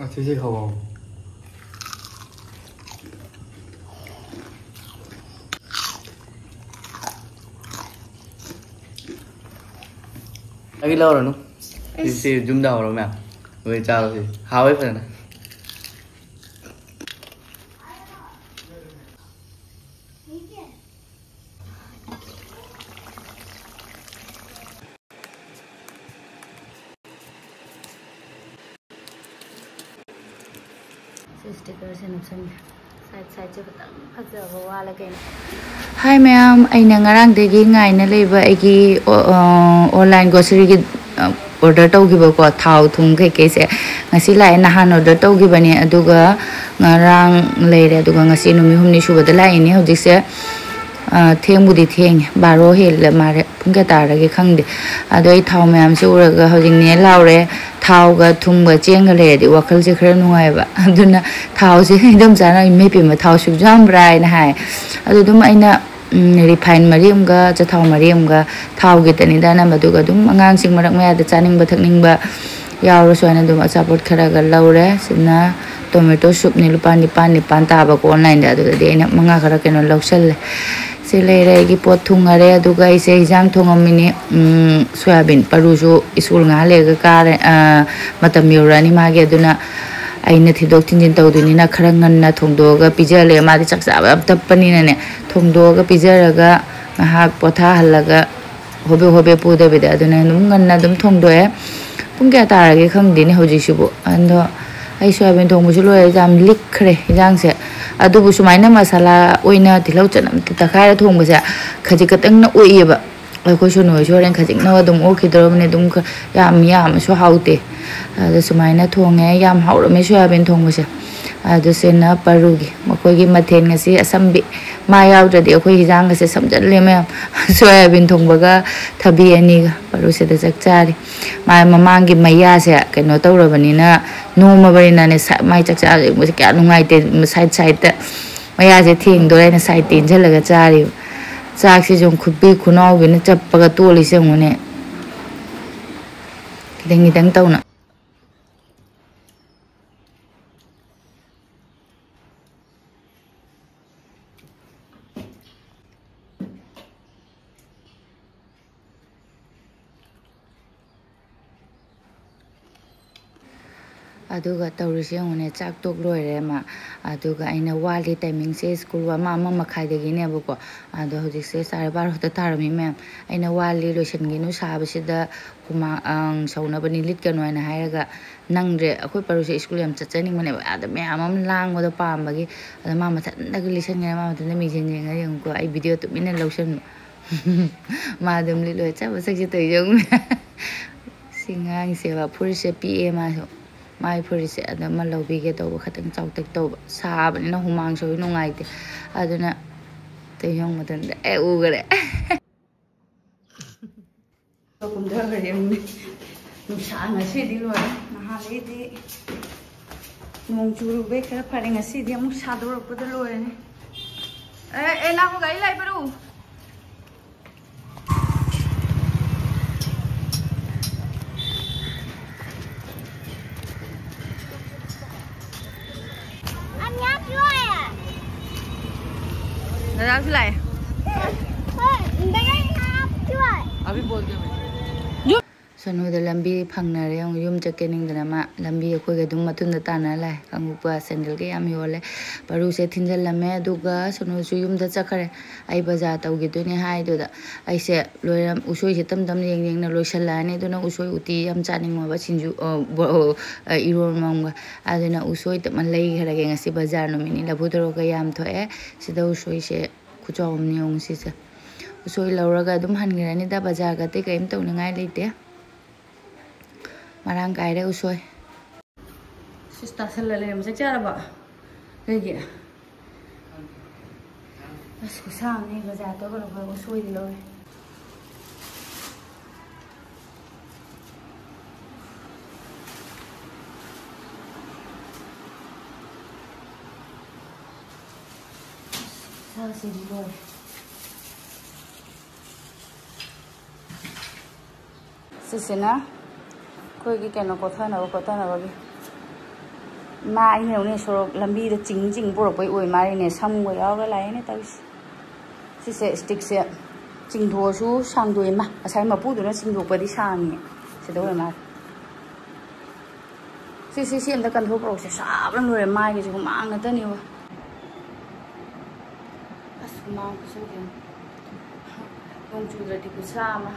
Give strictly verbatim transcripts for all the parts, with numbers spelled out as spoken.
ꯑꯁꯤꯁꯤ ꯈꯥꯎ꯫ ꯑꯩꯒꯤ ꯂꯧꯔꯅꯨ꯫ ꯁꯤ, ꯁꯤ ꯌꯨꯝꯗ ꯍꯧꯔ ꯃꯌꯥꯝ꯫ ꯂꯣꯏ ꯆꯥꯔꯣ ꯁꯤ꯫ ꯍꯥꯎꯋꯦ ꯐꯖꯅ꯫ ꯁꯤ ꯁ꯭ꯇꯤꯀꯔꯁꯦ ꯅꯞꯁꯟꯒꯦ꯫ ꯁꯥꯏꯠ ꯁꯥꯏꯠꯁꯦ ꯈꯤꯇꯪ ꯐꯖꯕ ꯋꯥꯠꯂꯦ ꯀꯩꯅꯣ꯫ ꯍꯥꯏ ꯃꯌꯥꯝ, ꯑꯩꯅ ꯉꯔꯥꯡꯗꯒꯤ ꯉꯥꯏꯅ ꯂꯩꯕ ꯑꯩꯒꯤ ꯑꯣ-, ꯑ, ꯑꯣꯟꯂꯥꯏꯟ ꯒ꯭ꯔꯣꯁꯔꯤꯒꯤ, ꯑ, ꯑꯣꯔꯗꯔ ꯇꯧꯈꯤꯕꯀꯣ, ꯊꯥꯎ ꯊꯨꯝ ꯀꯩꯀꯩꯁꯦ ꯉꯁꯤ ꯂꯥꯛꯑꯦ꯫ ꯅꯍꯥꯟ ꯑꯣꯔꯗꯔ ꯇꯧꯈꯤꯕꯅꯦ, ꯑꯗꯨꯒ ꯉꯔꯥꯡ ꯂꯩꯔꯦ, ꯑꯗꯨꯒ ꯉꯁꯤ ꯅꯨꯃꯤꯠ ꯍꯨꯝꯅꯤ ꯁꯨꯕꯗ ꯂꯥꯛꯏꯅꯦ ꯍꯧꯖꯤꯛꯁꯦ꯫ ꯑ, ꯊꯦꯡꯕꯨꯗꯤ ꯊꯦꯡꯉꯦ, ꯕꯥꯔꯣ ꯍꯦꯜꯂꯦ ꯃꯥꯔꯦ꯫ ꯄꯨꯡ ꯀꯌꯥ ꯇꯥꯔꯒꯦ ꯈꯪꯗꯦ꯫ ꯑꯗꯣ ꯑꯩ ꯊꯥꯎ ꯃꯌꯥꯝꯁꯦ ꯎꯔꯒ ꯍꯧꯖꯤꯛ ꯅꯦ ꯂꯥꯎꯔꯦ꯫ ꯊꯥꯎꯒ ꯊꯨꯝꯒ ꯆꯦꯡꯒ ꯂꯩꯔꯗꯤ ꯋꯥꯈꯜꯁꯦ ꯈꯔ ꯅꯨꯡꯉꯥꯏꯕ꯫ ꯑꯗꯨꯅ ꯊꯥꯎꯁꯦ ꯏꯟꯗꯣꯝꯆꯥꯅ, "ꯏꯃꯩ ꯄꯦꯝꯃ, ꯊꯥꯎ ꯁꯨꯛ ꯌꯥꯝꯕ꯭ꯔꯥ?" ꯍꯥꯏꯅ ꯍꯥꯏ꯫ ꯑꯗꯨ ꯑꯗꯨꯝ ꯑꯩꯅ, ꯎꯝ, ꯔꯤꯐꯥꯏꯟ ꯃꯔꯤ ꯑꯃꯒ ꯆꯊꯥꯎ ꯃꯔꯤ ꯑꯃꯒ, ꯊꯥꯎꯒꯤ ꯇꯅꯤꯗ ꯑꯅꯝꯕ, ꯑꯗꯨꯒ ꯑꯗꯨꯝ ꯑꯉꯥꯡꯁꯤꯡ ꯃꯔꯛ ꯃꯌꯥꯗ ꯆꯥꯅꯤꯡꯕ ꯊꯛꯅꯤꯡꯕ ꯌꯥꯎꯔꯁꯨ ꯍꯥꯏꯅ ꯑꯗꯨꯝ ꯑꯆꯥꯄꯣꯠ ꯈꯔꯒ ꯂꯧꯔꯦ꯫ ꯁꯤꯅ ꯇꯣꯃꯦꯇꯣ ꯁꯨꯞꯅꯤ, ꯂꯨꯄꯥ ꯅꯤꯄꯥꯟ ꯅꯤꯄꯥꯟ ꯇꯥꯕꯀꯣ ꯑꯣꯟꯂꯥꯏꯟꯗ꯫ ꯑꯗꯨꯗꯗꯤ ꯑꯩꯅ ꯃꯉꯥ ꯈꯔ ꯀꯩꯅꯣ ꯂꯧꯁꯜꯂꯦ꯫ ꯁꯤ ꯂꯩꯔꯦ, ꯑꯩꯒꯤ ꯄꯣꯠ ꯊꯨꯡꯉꯔꯦ꯫ ꯑꯗꯨꯒ ꯑꯩꯁꯦ ꯍꯤꯟꯖꯥꯡ ꯊꯣꯡꯉꯝꯃꯤꯅꯤ꯫ ꯎꯝ, ꯁꯣꯌꯥꯕꯤꯟ ꯄꯔꯨꯁꯨ ꯁ꯭ꯀꯨꯜ ꯉꯥꯏꯍꯥꯛ ꯂꯩꯔꯒ ꯀꯥꯔꯦ, ꯑ, ꯃꯇꯝ ꯌꯧꯔꯛꯑꯅꯤ ꯃꯥꯒꯤ꯫ ꯑꯗꯨꯅ ꯑꯩꯅ ꯊꯤꯟꯗꯣꯛ ꯊꯤꯟꯖꯤꯟ ꯇꯧꯗꯣꯏꯅꯤꯅ ꯈꯔ ꯉꯟꯅ ꯊꯣꯡꯗꯣꯛꯑꯒ ꯄꯤꯖꯍꯜꯂꯦ꯫ ꯃꯥꯗꯤ ꯆꯥꯛ ꯆꯥꯕ ꯌꯥꯝ ꯇꯞꯄꯅꯤꯅꯅꯦ, ꯊꯣꯡꯗꯣꯛꯑꯒ ꯄꯤꯖꯔꯒ ꯉꯥꯏꯍꯥꯛ ꯄꯣꯊꯥꯍꯜꯂꯒ ꯍꯣꯕꯦ ꯍꯣꯕꯦ ꯄꯨꯗꯕꯤꯗ꯫ ꯑꯗꯨꯅ ꯑꯗꯨꯝ ꯉꯟꯅ ꯑꯗꯨꯝ ꯊꯣꯡꯗꯣꯛꯑꯦ꯫ ꯄꯨꯡ ꯀꯌꯥ ꯇꯥꯔꯒꯦ ꯈꯪꯗꯦꯅꯦ ꯍꯧꯖꯤꯛꯁꯤꯕꯨ꯫ ꯑꯗꯣ ꯑꯩ ꯁꯣꯌꯥꯕꯤꯟ ꯊꯣꯡꯕꯁꯨ ꯂꯣꯏꯔꯦ, ꯌꯥꯝ ꯂꯤꯛꯈ꯭ꯔꯦ ꯍꯤꯟꯖꯥꯡꯁꯦ꯫ ꯑꯗꯨꯕꯨ ꯁꯨꯃꯥꯏꯅ ꯃꯁꯥꯂꯥ ꯑꯣꯏꯅ ꯇꯤꯜꯍꯧ ꯆꯅꯝ ꯇꯛꯈꯥꯏꯔ ꯊꯣꯡꯕꯁꯦ ꯈꯖꯤꯛ ꯈꯛꯇꯪꯅ ꯑꯣꯛꯏꯑꯕ꯫ ꯑꯩꯈꯣꯏ ꯁꯣꯅꯨ ꯍꯣꯏꯁꯨ ꯍꯣꯔꯦꯟ ꯈꯖꯤꯛꯅ ꯑꯗꯨꯝ ꯑꯣꯛꯈꯤꯗꯧꯔꯕꯅꯦ꯫ ꯑꯗꯨꯝ ꯈ-, ꯌꯥꯝ ꯌꯥꯝꯃꯁꯨ ꯍꯥꯎꯇꯦ꯫ ꯑꯗ ꯁꯨꯃꯥꯏꯅ ꯊꯣꯡꯉꯦ꯫ ꯌꯥꯝ ꯍꯥꯎꯔꯝꯃꯦ ꯁꯣꯌꯥꯕꯤꯟ ꯊꯣꯡꯕꯁꯦ꯫ ꯑꯗꯨ ꯁꯤꯅ ꯄꯔꯨꯒꯤ, ꯃꯈꯣꯏꯒꯤ ꯃꯊꯦꯜ ꯉꯁꯤ ꯑꯁꯝꯕꯤ꯫ ꯃꯥ ꯌꯥꯎꯗ꯭ꯔꯗꯤ ꯑꯩꯈꯣꯏ ꯍꯤꯟꯖꯥꯡꯒꯁꯦ ꯁꯝꯖꯜꯂꯦ ꯃꯌꯥꯝ꯫ ꯁꯣꯌꯥꯕꯤꯟ ꯊꯣꯡꯕꯒ ꯊꯕꯤ ꯑꯅꯤꯒ ꯄꯔꯨꯁꯤꯗ ꯆꯥꯛ ꯆꯥꯔꯤ꯫ ꯃꯥ ꯃꯃꯥꯡꯒꯤ ꯃꯌꯥꯁꯦ ꯀꯩꯅꯣ ꯇꯧꯔꯕꯅꯤꯅ, ꯅꯣꯝꯃꯕꯅꯤꯅꯅꯦ, ꯁ-, ꯃꯥꯏ ꯆꯥꯛ ꯆꯥꯕ ꯌꯦꯡꯕꯁꯦ ꯀꯌꯥ ꯅꯨꯡꯉꯥꯏꯇꯦ꯫ ꯁꯥꯏꯠ ꯁꯥꯏꯠꯇ ꯃꯌꯥꯁꯦ ꯊꯦꯡꯗꯣꯔꯦ ꯍꯥꯏꯅ ꯁꯥꯏꯠ ꯇꯦꯟꯁꯤꯜꯂꯒ ꯆꯥꯔꯤꯕ꯫ ꯆꯥꯛꯁꯤꯁꯨ ꯈꯨꯠꯄꯤ ꯈꯨꯅꯥꯎꯕꯤꯅ ꯆꯞꯄꯒ ꯇꯣꯠꯂꯤꯁꯦ ꯌꯦꯡꯉꯨꯅꯦ꯫ ꯈꯤꯇꯪ ꯈꯤꯇꯪ ꯇꯧꯅ꯫ ꯑꯗꯨꯒ ꯇꯧꯔꯤꯁꯦ ꯌꯦꯡꯉꯨꯅꯦ, ꯆꯥꯛ ꯇꯣꯛ ꯂꯣꯏꯔꯦ ꯃꯥ꯫ ꯑꯗꯨꯒ ꯑꯩꯅ ꯋꯥꯠꯂꯤ, ꯇꯥꯏꯃꯤꯡꯁꯦ ꯁ꯭ꯀꯨꯜ ꯑꯃ, ꯑꯃ ꯃꯈꯥꯏꯗꯒꯤꯅꯦꯕꯀꯣ꯫ ꯑꯗꯣ ꯍꯧꯖꯤꯛꯁꯦ ꯇꯥꯔꯦ ꯕꯥꯔꯣꯗ ꯇꯥꯔꯝꯃꯤ ꯃꯌꯥꯝ꯫ ꯑꯩꯅ ꯋꯥꯠꯂꯤ, ꯂꯣꯏꯁꯤꯟꯈꯤꯅꯨ, ꯁꯥꯕꯁꯤꯗ ꯍꯨꯃꯥꯡ, ꯑꯪ, ꯁꯧꯅꯕꯅꯤ, ꯂꯤꯠꯀꯅꯨ ꯍꯥꯏꯅ ꯍꯥꯏꯔꯒ ꯅꯪꯗ꯭ꯔꯦ꯫ ꯑꯩꯈꯣꯏ ꯄꯔꯨꯁꯦ ꯁ꯭ꯀꯨꯜ ꯌꯥꯝ ꯆꯠꯆꯅꯤꯡꯕꯅꯦꯕ, ꯑꯥꯗ ꯃꯌꯥꯝ ꯑꯃ ꯂꯥꯡꯕꯗꯣ ꯄꯥꯝꯕꯒꯤ꯫ ꯑꯗꯣ ꯃꯥ ꯃꯊꯟꯇꯒꯤ ꯂꯤꯠꯁꯟꯈ꯭ꯔꯦ, ꯃꯥ ꯃꯊꯟꯇ ꯃꯤꯡꯁꯦꯟ ꯌꯦꯡꯉ ꯌꯦꯡꯉꯨꯀꯣ, ꯑꯩ ꯚꯤꯗꯤꯑꯣ ꯇꯨꯃꯤꯟꯅ ꯂꯧꯁꯟꯕ꯫ ꯃꯥ ꯑꯗꯨꯝ ꯂꯤꯠꯂꯣꯏ, ꯆꯠꯄ ꯆꯠꯁꯤ ꯇꯧꯔꯤ ꯌꯦꯡꯉꯨꯅꯦ꯫ ꯁꯤ ꯉꯥꯡꯁꯦꯕ ꯐꯨꯔꯤꯠꯁꯦ ꯄꯤꯛꯑꯦ ꯃꯥꯁꯨ꯫ ꯃꯥꯏ ꯐꯨꯔꯤꯠꯁꯦ ꯑꯗꯨꯃ ꯂꯧꯕꯤꯒꯦ ꯇꯧꯕ, ꯈꯤꯇꯪ ꯆꯥꯎꯇꯛ ꯇꯧꯕ꯫ ꯁꯥꯕꯅꯤꯅ ꯍꯨꯃꯥꯡ ꯁꯧꯋꯤ, ꯅꯨꯡꯉꯥꯏꯇꯦ꯫ ꯑꯗꯨꯅ ꯇꯧ ꯌꯦꯡꯉꯨ ꯃꯇꯝꯗ ꯑꯦ ꯎꯈꯔꯦ꯫ ꯀꯨꯝꯊꯈ꯭ꯔꯦ ꯌꯦꯡꯉꯨꯅꯦ꯫ ꯅꯨꯡꯁꯥ ꯉꯁꯤꯗꯤ ꯂꯣꯏꯔꯦ꯫ ꯅꯍꯥꯟꯗꯩꯗꯤ ꯅꯣꯡ ꯆꯨꯔꯨꯕꯩ ꯈꯔ ꯐꯔꯦ, ꯉꯁꯤꯗꯤ ꯑꯃꯨꯛ ꯁꯥꯗꯣꯔꯛꯄꯗ ꯂꯣꯏꯔꯦ꯫ ꯑꯦ, ꯑꯦ, ꯂꯥꯛꯑꯣ, ꯒꯥꯔꯤ ꯂꯥꯛꯏ, ꯄꯔꯨ꯫ ꯗꯗꯥꯁꯨ ꯂꯥꯛꯑꯦ꯫ ꯑꯕꯤ ꯕꯣꯜ ꯒꯦꯝ ꯍꯥꯏ꯫ ꯁꯣꯅꯨꯗ ꯂꯝꯕꯤ ꯐꯪꯅꯔꯦ꯫ ꯑꯃꯨꯛ ꯌꯨꯝ ꯆꯠꯀꯦ ꯅꯤꯡꯗꯅ ꯃꯥ ꯂꯝꯕꯤ ꯑꯩꯈꯣꯏꯒ ꯑꯗꯨꯝ ꯃꯊꯨꯟꯗ ꯇꯥꯟꯅꯔ ꯂꯥꯛꯑꯦ꯫ ꯈꯣꯡꯎꯞꯀ ꯁꯦꯟꯗꯜꯒ ꯌꯥꯝ ꯌꯣꯜꯂꯦ꯫ ꯄꯔꯨꯁꯦ ꯊꯤꯟꯖꯜꯂꯝꯃꯦ꯫ ꯑꯗꯨꯒ ꯁꯣꯅꯨꯁꯨ ꯌꯨꯝꯗ ꯆꯠꯈ꯭ꯔꯦ꯫ ꯑꯩ ꯕꯖꯥꯔ ꯇꯧꯈꯤꯗꯣꯏꯅꯦ ꯍꯥꯏꯗꯨꯗ ꯑꯩꯁꯦ ꯂꯣꯏꯔꯝ-, ꯎꯁꯣꯏꯁꯦ ꯇꯝ ꯇꯝ ꯌꯦꯡ ꯌꯦꯡꯅ ꯂꯣꯏꯁꯜꯂꯛꯑꯅꯤ꯫ ꯑꯗꯨꯅ ꯎꯁꯣꯏ ꯎꯇꯤ ꯌꯥꯝ ꯆꯥꯅꯤꯡꯉꯕ, ꯁꯤꯡꯖꯨ, ꯑ, ꯕꯣ-, ꯑ, ꯏꯔꯣꯟꯕ ꯑꯃꯒ꯫ ꯑꯗꯨꯅ ꯎꯁꯣꯏ ꯇꯞꯅ ꯂꯩꯈ꯭ꯔꯒꯦ꯫ ꯉꯁꯤ ꯕꯖꯥꯔ ꯅꯨꯃꯤꯠꯅꯤ꯫ ꯂꯐꯨ ꯊꯔꯣꯒ ꯌꯥꯝ ꯊꯣꯛꯑꯦ꯫ ꯁꯤꯗ ꯎꯁꯣꯏꯁꯦ ꯈꯨꯆꯥꯎ ꯑꯃꯅꯤ ꯌꯦꯡꯉꯨ ꯁꯤꯁꯦ꯫ ꯎꯁꯣꯏ ꯂꯧꯔꯒ ꯑꯗꯨꯝ ꯍꯟꯈ꯭ꯔꯅꯤꯗ, ꯕꯖꯥꯔꯒ ꯑꯇꯩ ꯀꯔꯤꯝ ꯇꯧꯅꯤꯡꯉꯥꯏ ꯂꯩꯇꯦ꯫ ꯃꯔꯥꯡ ꯀꯥꯏꯔꯦ ꯎꯁꯣꯏ꯫ ꯁꯤꯁ ꯇꯥꯁꯜꯂ ꯂꯩꯔꯝꯃꯦ꯫ ꯆꯥꯛ ꯆꯥꯔꯕꯣ? ꯀꯩꯒꯤ? ꯑꯁ, ꯈꯨꯠꯁꯥ ꯑꯃꯅꯦ꯫ ꯕꯖꯥꯔ ꯇꯧꯔꯒ ꯎꯁꯣꯏꯗꯤ ꯂꯧꯔꯦ꯫ ꯈꯨꯠꯁꯥꯁꯤꯗꯤ ꯂꯣꯏꯔꯦ꯫ ꯁꯤꯁꯤꯅ ꯑꯩꯈꯣꯏꯒꯤ ꯀꯩꯅꯣ ꯀꯣꯠꯊꯅꯕ ꯈꯣꯠꯊꯅꯕꯒꯤ꯫ ꯏꯃꯥ, ꯑꯩꯅ ꯌꯦꯡꯉꯨꯅꯦ, ꯁꯣꯔꯣꯛ ꯂꯝꯕꯤꯗ ꯆꯤꯡ ꯆꯤꯡ ꯄꯨꯔꯛꯄꯩ ꯑꯣꯏ ꯃꯥꯜꯂꯤꯅꯦ, ꯁꯝꯒ ꯌꯥꯎꯔ ꯂꯥꯛꯑꯦꯅꯦ ꯇꯧꯔꯤꯁꯦ꯫ ꯁꯤꯁꯦ ꯁ꯭ꯇꯤꯛꯁꯦ ꯆꯤꯡꯊꯣꯛꯑꯁꯨ ꯁꯥꯡꯗꯣꯛꯑꯦ꯫ ꯃꯥ, ꯉꯁꯥꯏ ꯃꯄꯨꯗꯨꯅ ꯆꯤꯡꯊꯣꯛꯄꯗꯤ ꯁꯥꯡꯉꯦ꯫ ꯁꯤꯗ ꯑꯣꯏ ꯃꯥꯜꯂꯦ꯫ ꯁꯤ, ꯁꯤ, ꯁꯤ ꯑꯝꯇ ꯀꯟꯊꯣꯛꯄ꯭ꯔꯣꯁꯦ꯫ ꯁꯥꯕꯅ ꯂꯣꯏꯔꯦ, ꯃꯥꯏꯒꯁꯦ ꯍꯨꯃꯥꯡ ꯉꯥꯛꯇꯅꯦꯕ꯫ ꯑꯁ, ꯍꯨꯃꯥꯡ ꯈꯨꯁꯧꯁꯦ꯫ ꯅꯣꯡ ꯆꯨꯗ꯭ꯔꯗꯤ ꯈꯨꯠꯁꯥ ꯑꯃ꯫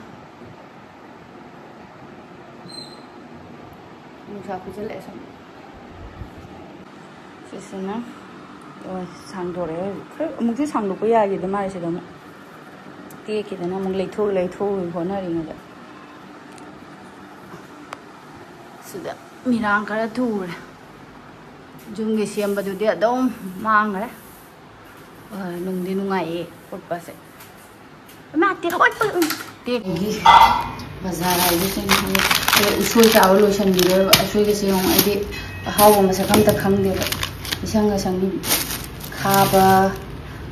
ꯅꯨꯡꯁꯥ ꯐꯨꯖꯜꯂꯛꯑꯦ ꯁꯨꯝ꯫ ꯁꯤꯁꯤꯅ, ꯑꯣ, ꯁꯥꯡꯗꯣꯔꯛꯑꯦ꯫ ꯈꯔ ꯑꯃꯨꯛꯁꯨ ꯁꯥꯡꯗꯣꯛꯄ ꯌꯥꯈꯤꯗ ꯃꯥꯜꯂꯦ ꯁꯤꯗ ꯑꯃꯨꯛ꯫ ꯇꯦꯛꯈꯤꯗꯅ ꯑꯃꯨꯛ ꯂꯩꯊꯣꯛ, ꯂꯩꯊꯣꯛ ꯍꯣꯠꯅꯔꯤꯉꯩꯗ꯫ ꯁꯤꯗ ꯃꯤꯔꯥꯡ ꯈꯔ ꯊꯨꯔꯦ꯫ ꯌꯨꯝꯒꯤ ꯁꯦꯝꯕꯗꯨꯗꯤ ꯑꯗꯨꯝ ꯃꯥꯡꯈ꯭ꯔꯦ꯫ ꯑ, ꯅꯨꯡꯗꯤ ꯅꯨꯡꯉꯥꯏꯌꯦ ꯎꯠꯄꯁꯦ꯫ ꯏꯃꯥ, ꯇꯦꯛ-, ꯑꯣꯏ, ꯑꯣꯏ, ꯑꯣꯏ꯫ ꯇꯦꯛ-, ꯑꯩꯗꯤ ꯕꯖꯥꯔ ꯍꯥꯏꯕꯁꯤꯡ ꯎꯁꯣꯏ ꯆꯥꯕ ꯂꯣꯏꯁꯤꯟꯈꯤꯗꯣꯏꯕ꯫ ꯎꯁꯣꯏꯒꯁꯦ ꯌꯦꯡꯉꯨ, ꯑꯩꯗꯤ ꯑꯍꯥꯎꯕ ꯃꯁꯛ ꯑꯝꯇ ꯈꯪꯗꯦꯕ꯫ ꯏꯁꯪꯒ ꯁꯪꯕꯤ ꯈꯥꯕ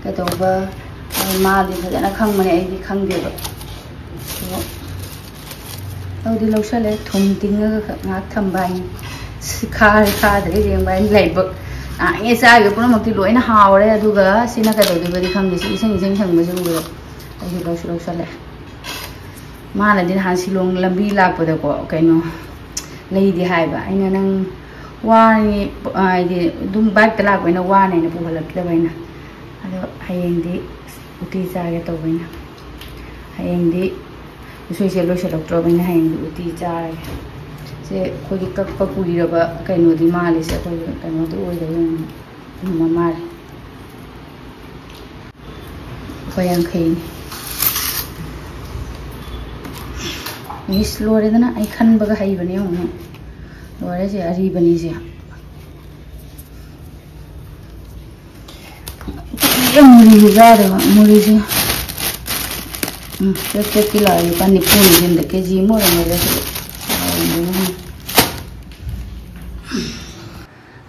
ꯀꯩꯗꯧꯕ, ꯃꯥꯗꯤ ꯐꯖꯅ ꯈꯪꯕꯅꯦ, ꯑꯩꯗꯤ ꯈꯪꯗꯦꯕ꯫ ꯑꯗꯣ ꯂꯧꯗꯤ ꯂꯧꯁꯜꯂꯦ, ꯊꯨꯝ ꯇꯤꯡꯉꯒ ꯉꯥꯏꯍꯥꯛ ꯊꯝꯕ ꯍꯥꯏꯅꯤ꯫ ꯁꯤ ꯈꯥꯔꯦ ꯈꯥꯗ꯭ꯔꯦ ꯌꯦꯡꯕ ꯍꯥꯏꯅꯤ꯫ ꯂꯥꯏꯕꯛ ꯅꯍꯥꯟꯉꯩ ꯆꯥꯈꯤꯕ ꯄꯨꯝꯅꯃꯛꯇꯤ ꯂꯣꯏꯅ ꯍꯥꯎꯔꯦ, ꯑꯗꯨꯒ ꯁꯤꯅ ꯀꯩꯗꯧꯗꯣꯏꯕꯗꯤ ꯈꯪꯗꯦ꯫ ꯁꯤ ꯏꯁꯤꯡ ꯏꯁꯤꯡ ꯁꯪꯕꯁꯦ ꯎꯕꯗ ꯑꯩꯁꯨ ꯂꯧꯁꯨ ꯂꯧꯁꯜꯂꯦ꯫ ꯃꯥꯅꯗꯤ ꯅꯍꯥꯟ ꯁꯤꯂꯣꯡ ꯂꯝꯕꯤ ꯂꯥꯛꯄꯗꯀꯣ, ꯀꯩꯅꯣ ꯂꯩꯗꯤ ꯍꯥꯏꯕ꯫ ꯑꯩꯅ, "ꯅꯪ ꯋꯥꯔꯅꯤ, ꯍꯥꯏꯗꯤ ꯑꯗꯨꯝ ꯕꯥꯏꯛꯇ ꯂꯥꯛꯄꯅꯤꯅ ꯋꯥꯅꯦꯅ ꯄꯨꯈꯠꯂꯛꯇꯕ ꯑꯩꯅ꯫ ꯑꯗꯣ ꯍꯌꯦꯡꯗꯤ ꯎꯇꯤ ꯆꯥꯒꯦ ꯇꯧꯕ ꯑꯩꯅ꯫ ꯍꯌꯦꯡꯗꯤ ꯎꯁꯣꯏꯁꯦ ꯂꯣꯏꯁꯤꯜꯂꯛꯇ꯭ꯔꯕꯅꯤꯅ ꯍꯌꯦꯡꯗꯤ ꯎꯇꯤ ꯆꯥꯔꯒꯦ"꯫ ꯁꯦ ꯑꯩꯈꯣꯏꯒꯤ ꯀꯛꯄ ꯀꯨꯏꯔꯕ ꯀꯩꯅꯣꯗꯤ ꯃꯥꯜꯂꯤꯁꯦ, ꯑꯩꯈꯣꯏꯒꯤ ꯀꯩꯅꯣꯗꯤ ꯑꯣꯏꯗꯕ ꯃꯥꯜꯂꯦ꯫ ꯂꯨꯄꯥ ꯌꯥꯡꯈꯩꯅꯤ꯫ ꯃꯤꯁ ꯂꯣꯏꯔꯦꯗꯅ, ꯑꯩ ꯈꯟꯕꯒ ꯍꯩꯕꯅꯦ ꯌꯦꯡꯉꯨꯅꯦ꯫ ꯂꯣꯏꯔꯦ ꯁꯦ, ꯑꯔꯤꯕꯅꯤ ꯁꯦ꯫ ꯀꯨꯏꯔꯦ ꯃꯨꯔꯤꯁꯦ ꯆꯥꯗꯕ, ꯃꯨꯔꯤꯁꯦ꯫ ꯎꯝ, ꯆꯦꯠ ꯆꯦꯠꯇꯤ ꯂꯥꯎꯔꯦ, ꯂꯨꯄꯥ ꯅꯤꯐꯨꯅꯤ ꯁꯤꯗ, ꯀꯦ ꯖꯤ ꯑꯃ ꯑꯣꯏꯔꯝꯒꯗ꯭ꯔꯥ ꯁꯤꯗ꯫ ꯍꯥꯎꯔꯝꯒꯅꯤ꯫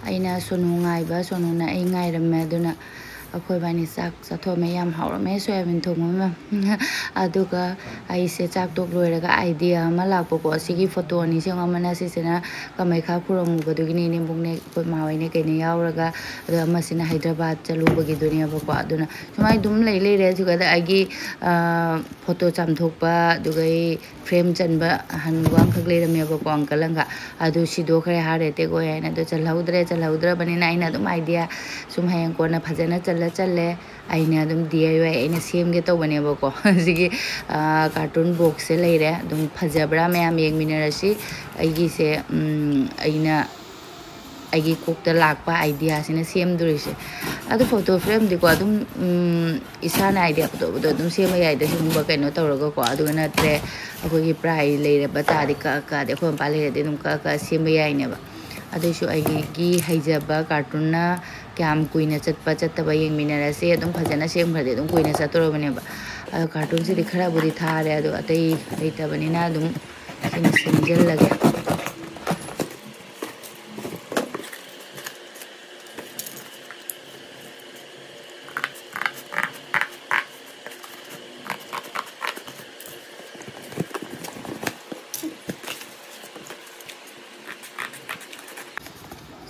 ꯑꯩꯅ ꯁꯣꯅꯨ ꯉꯥꯏꯕ, ꯁꯣꯅꯨꯅ ꯑꯩ ꯉꯥꯏꯔꯝꯃꯦ꯫ ꯑꯗꯨꯅ ꯑꯩꯈꯣꯏ ꯏꯕꯥꯅꯤ ꯆꯥꯛ ꯆꯥꯊꯣꯛꯑꯝꯃꯦ꯫ ꯌꯥꯝ ꯍꯥꯎꯔꯝꯃꯦ ꯁꯣꯌꯥꯕꯤꯟ ꯊꯣꯡꯕ, ꯃꯦꯝ꯫ ꯑꯗꯨꯒ ꯑꯩꯁꯦ ꯆꯥꯛ ꯇꯣꯛ ꯂꯣꯏꯔꯒ idea ꯑꯃ ꯂꯥꯛꯄꯀꯣ꯫ ꯁꯤꯒꯤ photo ꯑꯅꯤꯁꯦ ꯌꯦꯡꯉꯣ, ꯑꯃꯅ ꯁꯤꯁꯤꯅ ꯀꯃꯩꯈꯥ ꯈꯨꯔꯨꯝꯃꯨꯕꯗꯨꯒꯤꯅꯦ, ꯏꯅꯦꯝꯕꯣꯛꯅꯦ, ꯑꯩꯈꯣꯏ ꯃꯥ ꯍꯣꯏꯅꯦ, ꯀꯩꯅꯦ ꯌꯥꯎꯔꯒ, ꯑꯗꯣ ꯑꯃꯁꯤꯅ ꯍꯥꯏꯗ꯭ꯔꯕꯥꯗ ꯆꯠꯂꯨꯕꯒꯤꯗꯨꯅꯦꯕꯀꯣ꯫ ꯑꯗꯨꯅ ꯁꯨꯃꯥꯏꯅ ꯑꯗꯨꯝ ꯂꯩ ꯂꯩꯔꯦ꯫ ꯑꯗꯨꯒ ꯑꯩꯒꯤ, ꯑ, photo ꯆꯥꯝꯊꯣꯛꯄ, ꯑꯗꯨꯒ ꯑꯩ frame ꯆꯟꯕ ꯑꯍꯟꯕ ꯑꯃꯈꯛ ꯂꯩꯔꯝꯃꯦꯕꯀꯣ, uncle ꯑꯃꯈꯛ꯫ ꯑꯗꯨ ꯁꯤꯗꯣꯛꯈ꯭ꯔꯦ, heart attack ꯑꯣꯏ ꯍꯥꯏꯅ꯫ ꯑꯗꯨ ꯆꯜꯍꯧꯗ꯭ꯔꯦ, ꯆꯜꯍꯧꯗ꯭ꯔꯕꯅꯤꯅ ꯑꯩꯅ ꯑꯗꯨꯝ idea ꯁꯨꯝ ꯍꯌꯦꯡ ꯀꯣꯟꯅ ꯐꯖꯅ ꯆꯜꯂ ꯆꯜꯂꯦ꯫ ꯑꯩꯅ ꯑꯗꯨꯝ D I Y ꯑꯩꯅ ꯁꯦꯝꯒꯦ ꯇꯧꯕꯅꯦꯕꯀꯣ꯫ ꯁꯤꯒꯤ, ꯑ, carton boxꯁꯦ ꯂꯩꯔꯦ꯫ ꯑꯗꯨꯝ ꯐꯖꯕ꯭ꯔꯥ ꯃꯌꯥꯝ ꯌꯦꯡꯃꯤꯟꯅꯔꯁꯤ꯫ ꯑꯩꯒꯤꯁꯦ, ꯎꯝ, ꯑꯩꯅ, ꯑꯩꯒꯤ ꯀꯣꯛꯇ ꯂꯥꯛꯄ ideaꯁꯤꯅ ꯁꯦꯝꯗꯣꯔꯤꯁꯦ꯫ ꯑꯗꯨ photo frameꯗꯤꯀꯣ ꯑꯗꯨꯝ, ꯎꯝ, ꯏꯁꯥꯅ idea ꯄꯨꯊꯣꯛꯄꯗꯣ ꯑꯗꯨꯝ ꯁꯦꯝꯕ ꯌꯥꯏꯗ, ꯁꯤꯒꯨꯝꯕ ꯀꯩꯅꯣ ꯇꯧꯔꯒꯀꯣ꯫ ꯑꯗꯨꯒ ꯅꯠꯇ꯭ꯔꯦ, ꯑꯩꯈꯣꯏꯒꯤ ꯄ꯭ꯔꯥꯏ ꯂꯩꯔꯕ ꯇꯥꯔꯗꯤ ꯀꯛꯑ ꯀꯛꯑꯗꯤ, ꯑꯩꯈꯣꯏ ꯃꯄꯥ ꯂꯩꯔꯗꯤ ꯑꯗꯨꯝ ꯀꯛꯑ ꯀꯛꯑ ꯁꯦꯝꯕ ꯌꯥꯏꯅꯦꯕ꯫ ꯑꯗꯨꯏꯁꯨ ꯑꯩꯒꯤ ꯍꯩꯖꯕ cartonꯅ ꯀꯌꯥꯝ ꯀꯨꯏꯅ ꯆꯠꯄ ꯆꯠꯇꯕ ꯌꯦꯡꯃꯤꯟꯅꯔꯁꯦ꯫ ꯑꯗꯨꯝ ꯐꯖꯅ ꯁꯦꯝꯈ꯭ꯔꯗꯤ ꯑꯗꯨꯝ ꯀꯨꯏꯅ ꯆꯠꯇꯣꯔꯕꯅꯦꯕ꯫ ꯑꯗꯣ cartonꯁꯤꯗꯤ ꯈꯔꯕꯨꯗꯤ ꯊꯥꯔꯦ, ꯑꯗꯣ ꯑꯇꯩ ꯂꯩꯇꯕꯅꯤꯅ ꯑꯗꯨꯝ ꯁꯤꯅ ꯁꯦꯝꯖꯤꯜꯂꯒꯦ꯫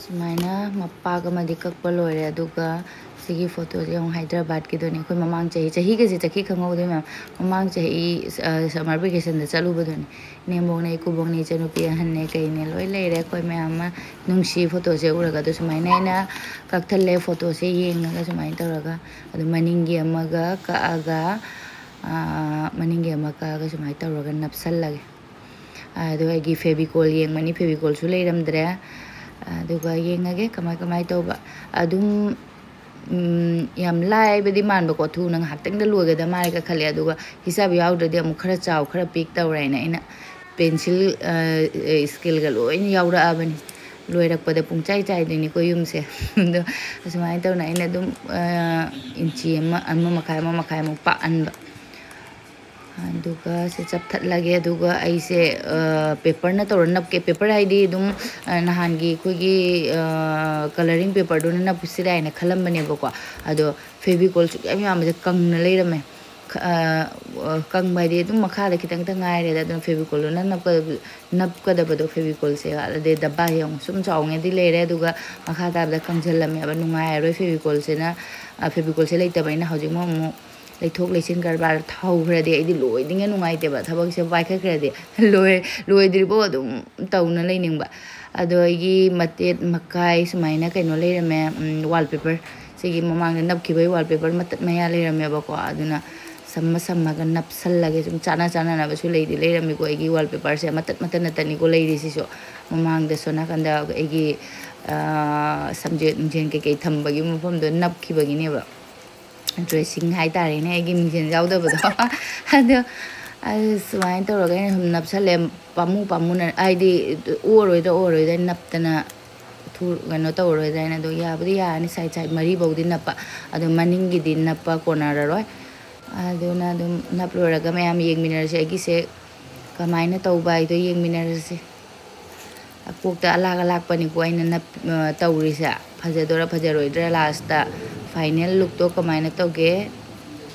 ꯁꯨꯃꯥꯏꯅ ꯃꯄꯥꯛ ꯑꯃꯗꯤ ꯀꯛꯄ ꯂꯣꯏꯔꯦ꯫ ꯑꯗꯨꯒ ꯁꯤꯒꯤ photoꯁꯦ ꯑꯃꯨꯛ ꯍꯥꯏꯗ꯭ꯔꯕꯥꯗꯀꯤꯗꯨꯅꯦ꯫ ꯑꯩꯈꯣꯏ ꯃꯃꯥꯡ ꯆꯍꯤ, ꯆꯍꯤꯒꯁꯦ ꯆꯠꯈꯤ ꯈꯪꯍꯧꯗꯦ ꯃꯌꯥꯝ꯫ ꯃꯃꯥꯡ ꯆꯍꯤ, ꯑ, summer vacationꯗ ꯆꯠꯂꯨꯕꯗꯨꯅꯦ꯫ ꯏꯅꯦꯝꯕꯣꯛꯅꯦ, ꯏꯀꯨꯕꯣꯛꯅꯦ, ꯏꯆꯟꯅꯨꯄꯤ ꯑꯍꯟꯅꯦ, ꯀꯩꯅꯦ, ꯂꯣꯏ ꯂꯩꯔꯦ ꯑꯩꯈꯣꯏ ꯃꯌꯥꯝ ꯑꯃ꯫ ꯅꯨꯡꯁꯤ photoꯁꯦ ꯎꯔꯒ꯫ ꯑꯗꯨ ꯁꯨꯃꯥꯏꯅ ꯑꯩꯅ ꯀꯛꯊꯠꯂꯦ photoꯁꯦ ꯌꯦꯡꯉꯒ ꯁꯨꯃꯥꯏꯅ ꯇꯧꯔꯒ꯫ ꯑꯗꯨ ꯃꯅꯤꯡꯒꯤ ꯑꯃꯒ ꯀꯛꯑꯒ, ꯑ, ꯃꯅꯤꯡꯒꯤ ꯑꯃ ꯀꯛꯑꯒ ꯁꯨꯃꯥꯏꯅ ꯇꯧꯔꯒ ꯅꯞꯁꯜꯂꯒꯦ꯫ ꯑꯗꯣ ꯑꯩꯒꯤ Fevicol ꯌꯦꯡꯕꯅꯤ, Fevicolꯁꯨ ꯂꯩꯔꯝꯗ꯭ꯔꯦ꯫ ꯑꯗꯨꯒ ꯌꯦꯡꯉꯒꯦ ꯀꯃꯥꯏ ꯀꯃꯥꯏ ꯇꯧꯕ꯫ ꯑꯗꯨꯝ, ꯎꯝ, ꯌꯥꯝ ꯂꯥꯏꯕꯗꯤ ꯃꯥꯟꯕꯀꯣ, ꯊꯨꯅ ꯉꯥꯏꯍꯥꯛꯇꯪꯗ ꯂꯣꯏꯒꯗ ꯃꯥꯜꯂꯦꯒ ꯈꯜꯂꯦ꯫ ꯑꯗꯨꯒ ꯍꯤꯁꯥꯕ ꯌꯥꯎꯗ꯭ꯔꯗꯤ ꯑꯃꯨꯛ ꯈꯔ ꯆꯥꯎ, ꯈꯔ ꯄꯤꯛ ꯇꯧꯔꯦꯅ ꯑꯩꯅ pencil, ꯑ, scaleꯒ ꯂꯣꯏꯅ ꯌꯥꯎꯔꯛꯑꯕꯅꯤ꯫ ꯂꯣꯏꯔꯛꯄꯗ ꯄꯨꯡꯆꯥꯏ ꯆꯥꯏꯗꯣꯏꯅꯤꯀꯣ ꯌꯨꯝꯁꯦ꯫ ꯑꯗꯣ ꯑꯁꯨꯃꯥꯏꯅ ꯇꯧꯅ ꯑꯩꯅ ꯑꯗꯨꯝ, ꯑ, ꯏꯟꯆꯤ ꯑꯃ, ꯑꯃ ꯃꯈꯥꯏ, ꯑꯃ ꯃꯈꯥꯏꯃꯨꯛ ꯄꯥꯛꯍꯟꯕ꯫ ꯑꯗꯨꯒ ꯁꯤ ꯆꯞꯊꯠꯂꯒꯦ꯫ ꯑꯗꯨꯒ ꯑꯩꯁꯦ ꯄꯦꯄꯔꯅ ꯇꯧꯔ ꯅꯞꯀꯦ꯫ ꯄꯦꯄꯔ ꯍꯥꯏꯗꯤ ꯑꯗꯨꯝ ꯅꯍꯥꯟꯒꯤ ꯑꯩꯈꯣꯏꯒꯤ ꯀꯂꯔꯤꯡ ꯄꯦꯄꯔꯗꯨꯅ ꯅꯞꯁꯤꯔꯥ ꯍꯥꯏꯅ ꯈꯜꯂꯝꯕꯅꯦꯕꯀꯣ꯫ ꯑꯗꯣ ꯐꯦꯕꯤꯀꯣꯜ ꯁꯨꯛ ꯌꯥꯝ ꯌꯥꯝꯕꯁꯦ ꯀꯪꯅ ꯂꯩꯔꯝꯃꯦ꯫ ꯀꯪꯕ ꯍꯥꯏꯗꯤ ꯑꯗꯨꯝ ꯃꯈꯥꯗ ꯈꯤꯇꯪ ꯈꯤꯇꯪ ꯉꯥꯏꯔꯦꯗ꯫ ꯑꯗꯨꯅ ꯐꯦꯕꯤꯀꯣꯜꯗꯨꯅ ꯅꯞꯀꯗꯕ ꯅꯞꯀꯗꯕꯗꯣ ꯐꯦꯕꯤꯀꯣꯜꯁꯦ꯫ ꯑꯗꯩ ꯗꯕꯥ ꯌꯦꯡꯉꯨ, ꯁꯨꯝ ꯆꯥꯎꯉꯩꯗꯤ ꯂꯩꯔꯦ, ꯑꯗꯨꯒ ꯃꯈꯥ ꯇꯥꯕꯗ ꯀꯪꯁꯤꯜꯂꯝꯃꯦꯕ꯫ ꯅꯨꯡꯉꯥꯏꯔꯔꯣꯏ ꯐꯦꯕꯤꯀꯣꯜꯁꯤꯅ꯫ ꯐꯦꯕꯤꯀꯣꯜꯁꯦ ꯂꯩꯇꯕꯅꯤꯅ ꯍꯧꯖꯤꯛꯃꯛ ꯑꯃꯨꯛ ꯂꯩꯊꯣꯛ ꯂꯩꯁꯤꯟ ꯀꯔꯕꯥꯔ ꯍꯧꯈ꯭ꯔꯗꯤ ꯑꯩꯗꯤ ꯂꯣꯏꯗꯤꯉꯩ ꯅꯨꯡꯉꯥꯏꯇꯦꯕ꯫ ꯊꯕꯛꯁꯦ ꯄꯥꯏꯈꯠꯈ꯭ꯔꯗꯤ ꯂꯣꯏ ꯂꯣꯏꯗ꯭ꯔꯤꯕꯣ ꯑꯗꯨꯝ ꯇꯧꯅ ꯂꯩꯅꯤꯡꯕ꯫ ꯑꯗꯣ ꯑꯩꯒꯤ ꯃꯇꯦꯠ ꯃꯀꯥꯏ ꯁꯨꯃꯥꯏꯅ ꯀꯩꯅꯣ ꯂꯩꯔꯝꯃꯦ, ꯋꯥꯜ ꯄꯦꯄꯔ꯫ ꯁꯤꯒꯤ ꯃꯃꯥꯡꯗ ꯅꯞꯈꯤꯕꯒꯤ ꯋꯥꯜ ꯄꯦꯄꯔ ꯃꯇꯠ ꯃꯌꯥ ꯂꯩꯔꯝꯃꯦꯕꯀꯣ꯫ ꯑꯗꯨꯅ ꯁꯝꯃ ꯁꯝꯃꯒ ꯅꯞꯁꯜꯂꯒꯦ꯫ ꯁꯨꯝ ꯆꯥꯟꯅ ꯆꯥꯟꯅꯅꯕꯁꯨ ꯂꯩꯗꯤ ꯂꯩꯔꯝꯃꯤꯀꯣ꯫ ꯑꯩꯒꯤ ꯋꯥꯜ ꯄꯦꯄꯔꯁꯦ ꯃꯇꯠ ꯃꯇꯠ ꯃꯇꯠꯅꯤꯀꯣ ꯂꯩꯔꯤꯁꯤꯁꯨ꯫ ꯃꯃꯥꯡꯗꯁꯨ ꯅꯥꯀꯟꯗ ꯑꯩꯒꯤ ꯁꯝꯖꯦꯠ ꯅꯨꯡꯖꯦꯟ ꯀꯩꯀꯩ ꯊꯝꯕꯒꯤ ꯃꯐꯝꯗꯣ ꯅꯞꯈꯤꯕꯒꯤꯅꯦꯕ꯫ ꯗ꯭ꯔꯦꯁꯤꯡ ꯍꯥꯏꯇꯥꯔꯦꯅꯦ, ꯑꯩꯒꯤ ꯃꯤꯡꯁꯦꯟ ꯌꯥꯎꯗꯕꯗꯣ꯫ ꯑꯗꯣ ꯑꯗꯨ ꯁꯨꯃꯥꯏꯅ ꯇꯧꯔꯒ ꯑꯩꯅ ꯁꯨꯝ ꯅꯞꯁꯜꯂꯦ꯫ ꯄꯥꯝꯃꯨ ꯄꯥꯝꯃꯨꯅ, ꯍꯥꯏꯗꯤ ꯑꯣꯔꯣꯏꯗ꯭ꯔꯥ ꯑꯣꯔꯣꯏꯗ꯭ꯔꯥ ꯅꯞꯇꯅ ꯊꯨ-, ꯀꯩꯅꯣ ꯇꯧꯔꯣꯏꯗ꯭ꯔꯥ ꯍꯥꯏꯅ꯫ ꯑꯗꯣ ꯌꯥꯕꯨꯗꯤ ꯌꯥꯔꯅꯤ, ꯁꯥꯏꯠ ꯁꯥꯏꯠ ꯃꯔꯤꯐꯧꯗꯤ ꯅꯞꯄ꯫ ꯑꯗꯣ ꯃꯅꯤꯡꯒꯤꯗꯤ ꯅꯞꯄ ꯀꯣꯟꯅꯔꯔꯣꯏ꯫ ꯑꯗꯨꯅ ꯑꯗꯨꯝ ꯅꯞ ꯂꯣꯏꯔꯒ ꯃꯌꯥꯝ ꯌꯦꯡꯃꯤꯟꯅꯔꯁꯦ꯫ ꯑꯩꯒꯤꯁꯦ ꯀꯃꯥꯏꯅ ꯇꯧꯕ ꯍꯥꯏꯗꯣ ꯌꯦꯡꯃꯤꯟꯅꯔꯁꯦ꯫ ꯀꯣꯛꯇ ꯑꯂꯥꯛ ꯑꯂꯥꯛꯄꯅꯤꯀꯣ ꯑꯩꯅ ꯅꯞ-, ꯑ, ꯇꯧꯔꯤꯁꯦ꯫ ꯐꯖꯗꯣꯏꯔꯥ ꯐꯖꯔꯣꯏꯗ꯭ꯔꯥ ꯂꯥꯁꯇ ꯐꯥꯏꯅꯦꯜ ꯂꯨꯛꯇꯣ ꯀꯃꯥꯏꯅ ꯇꯧꯒꯦ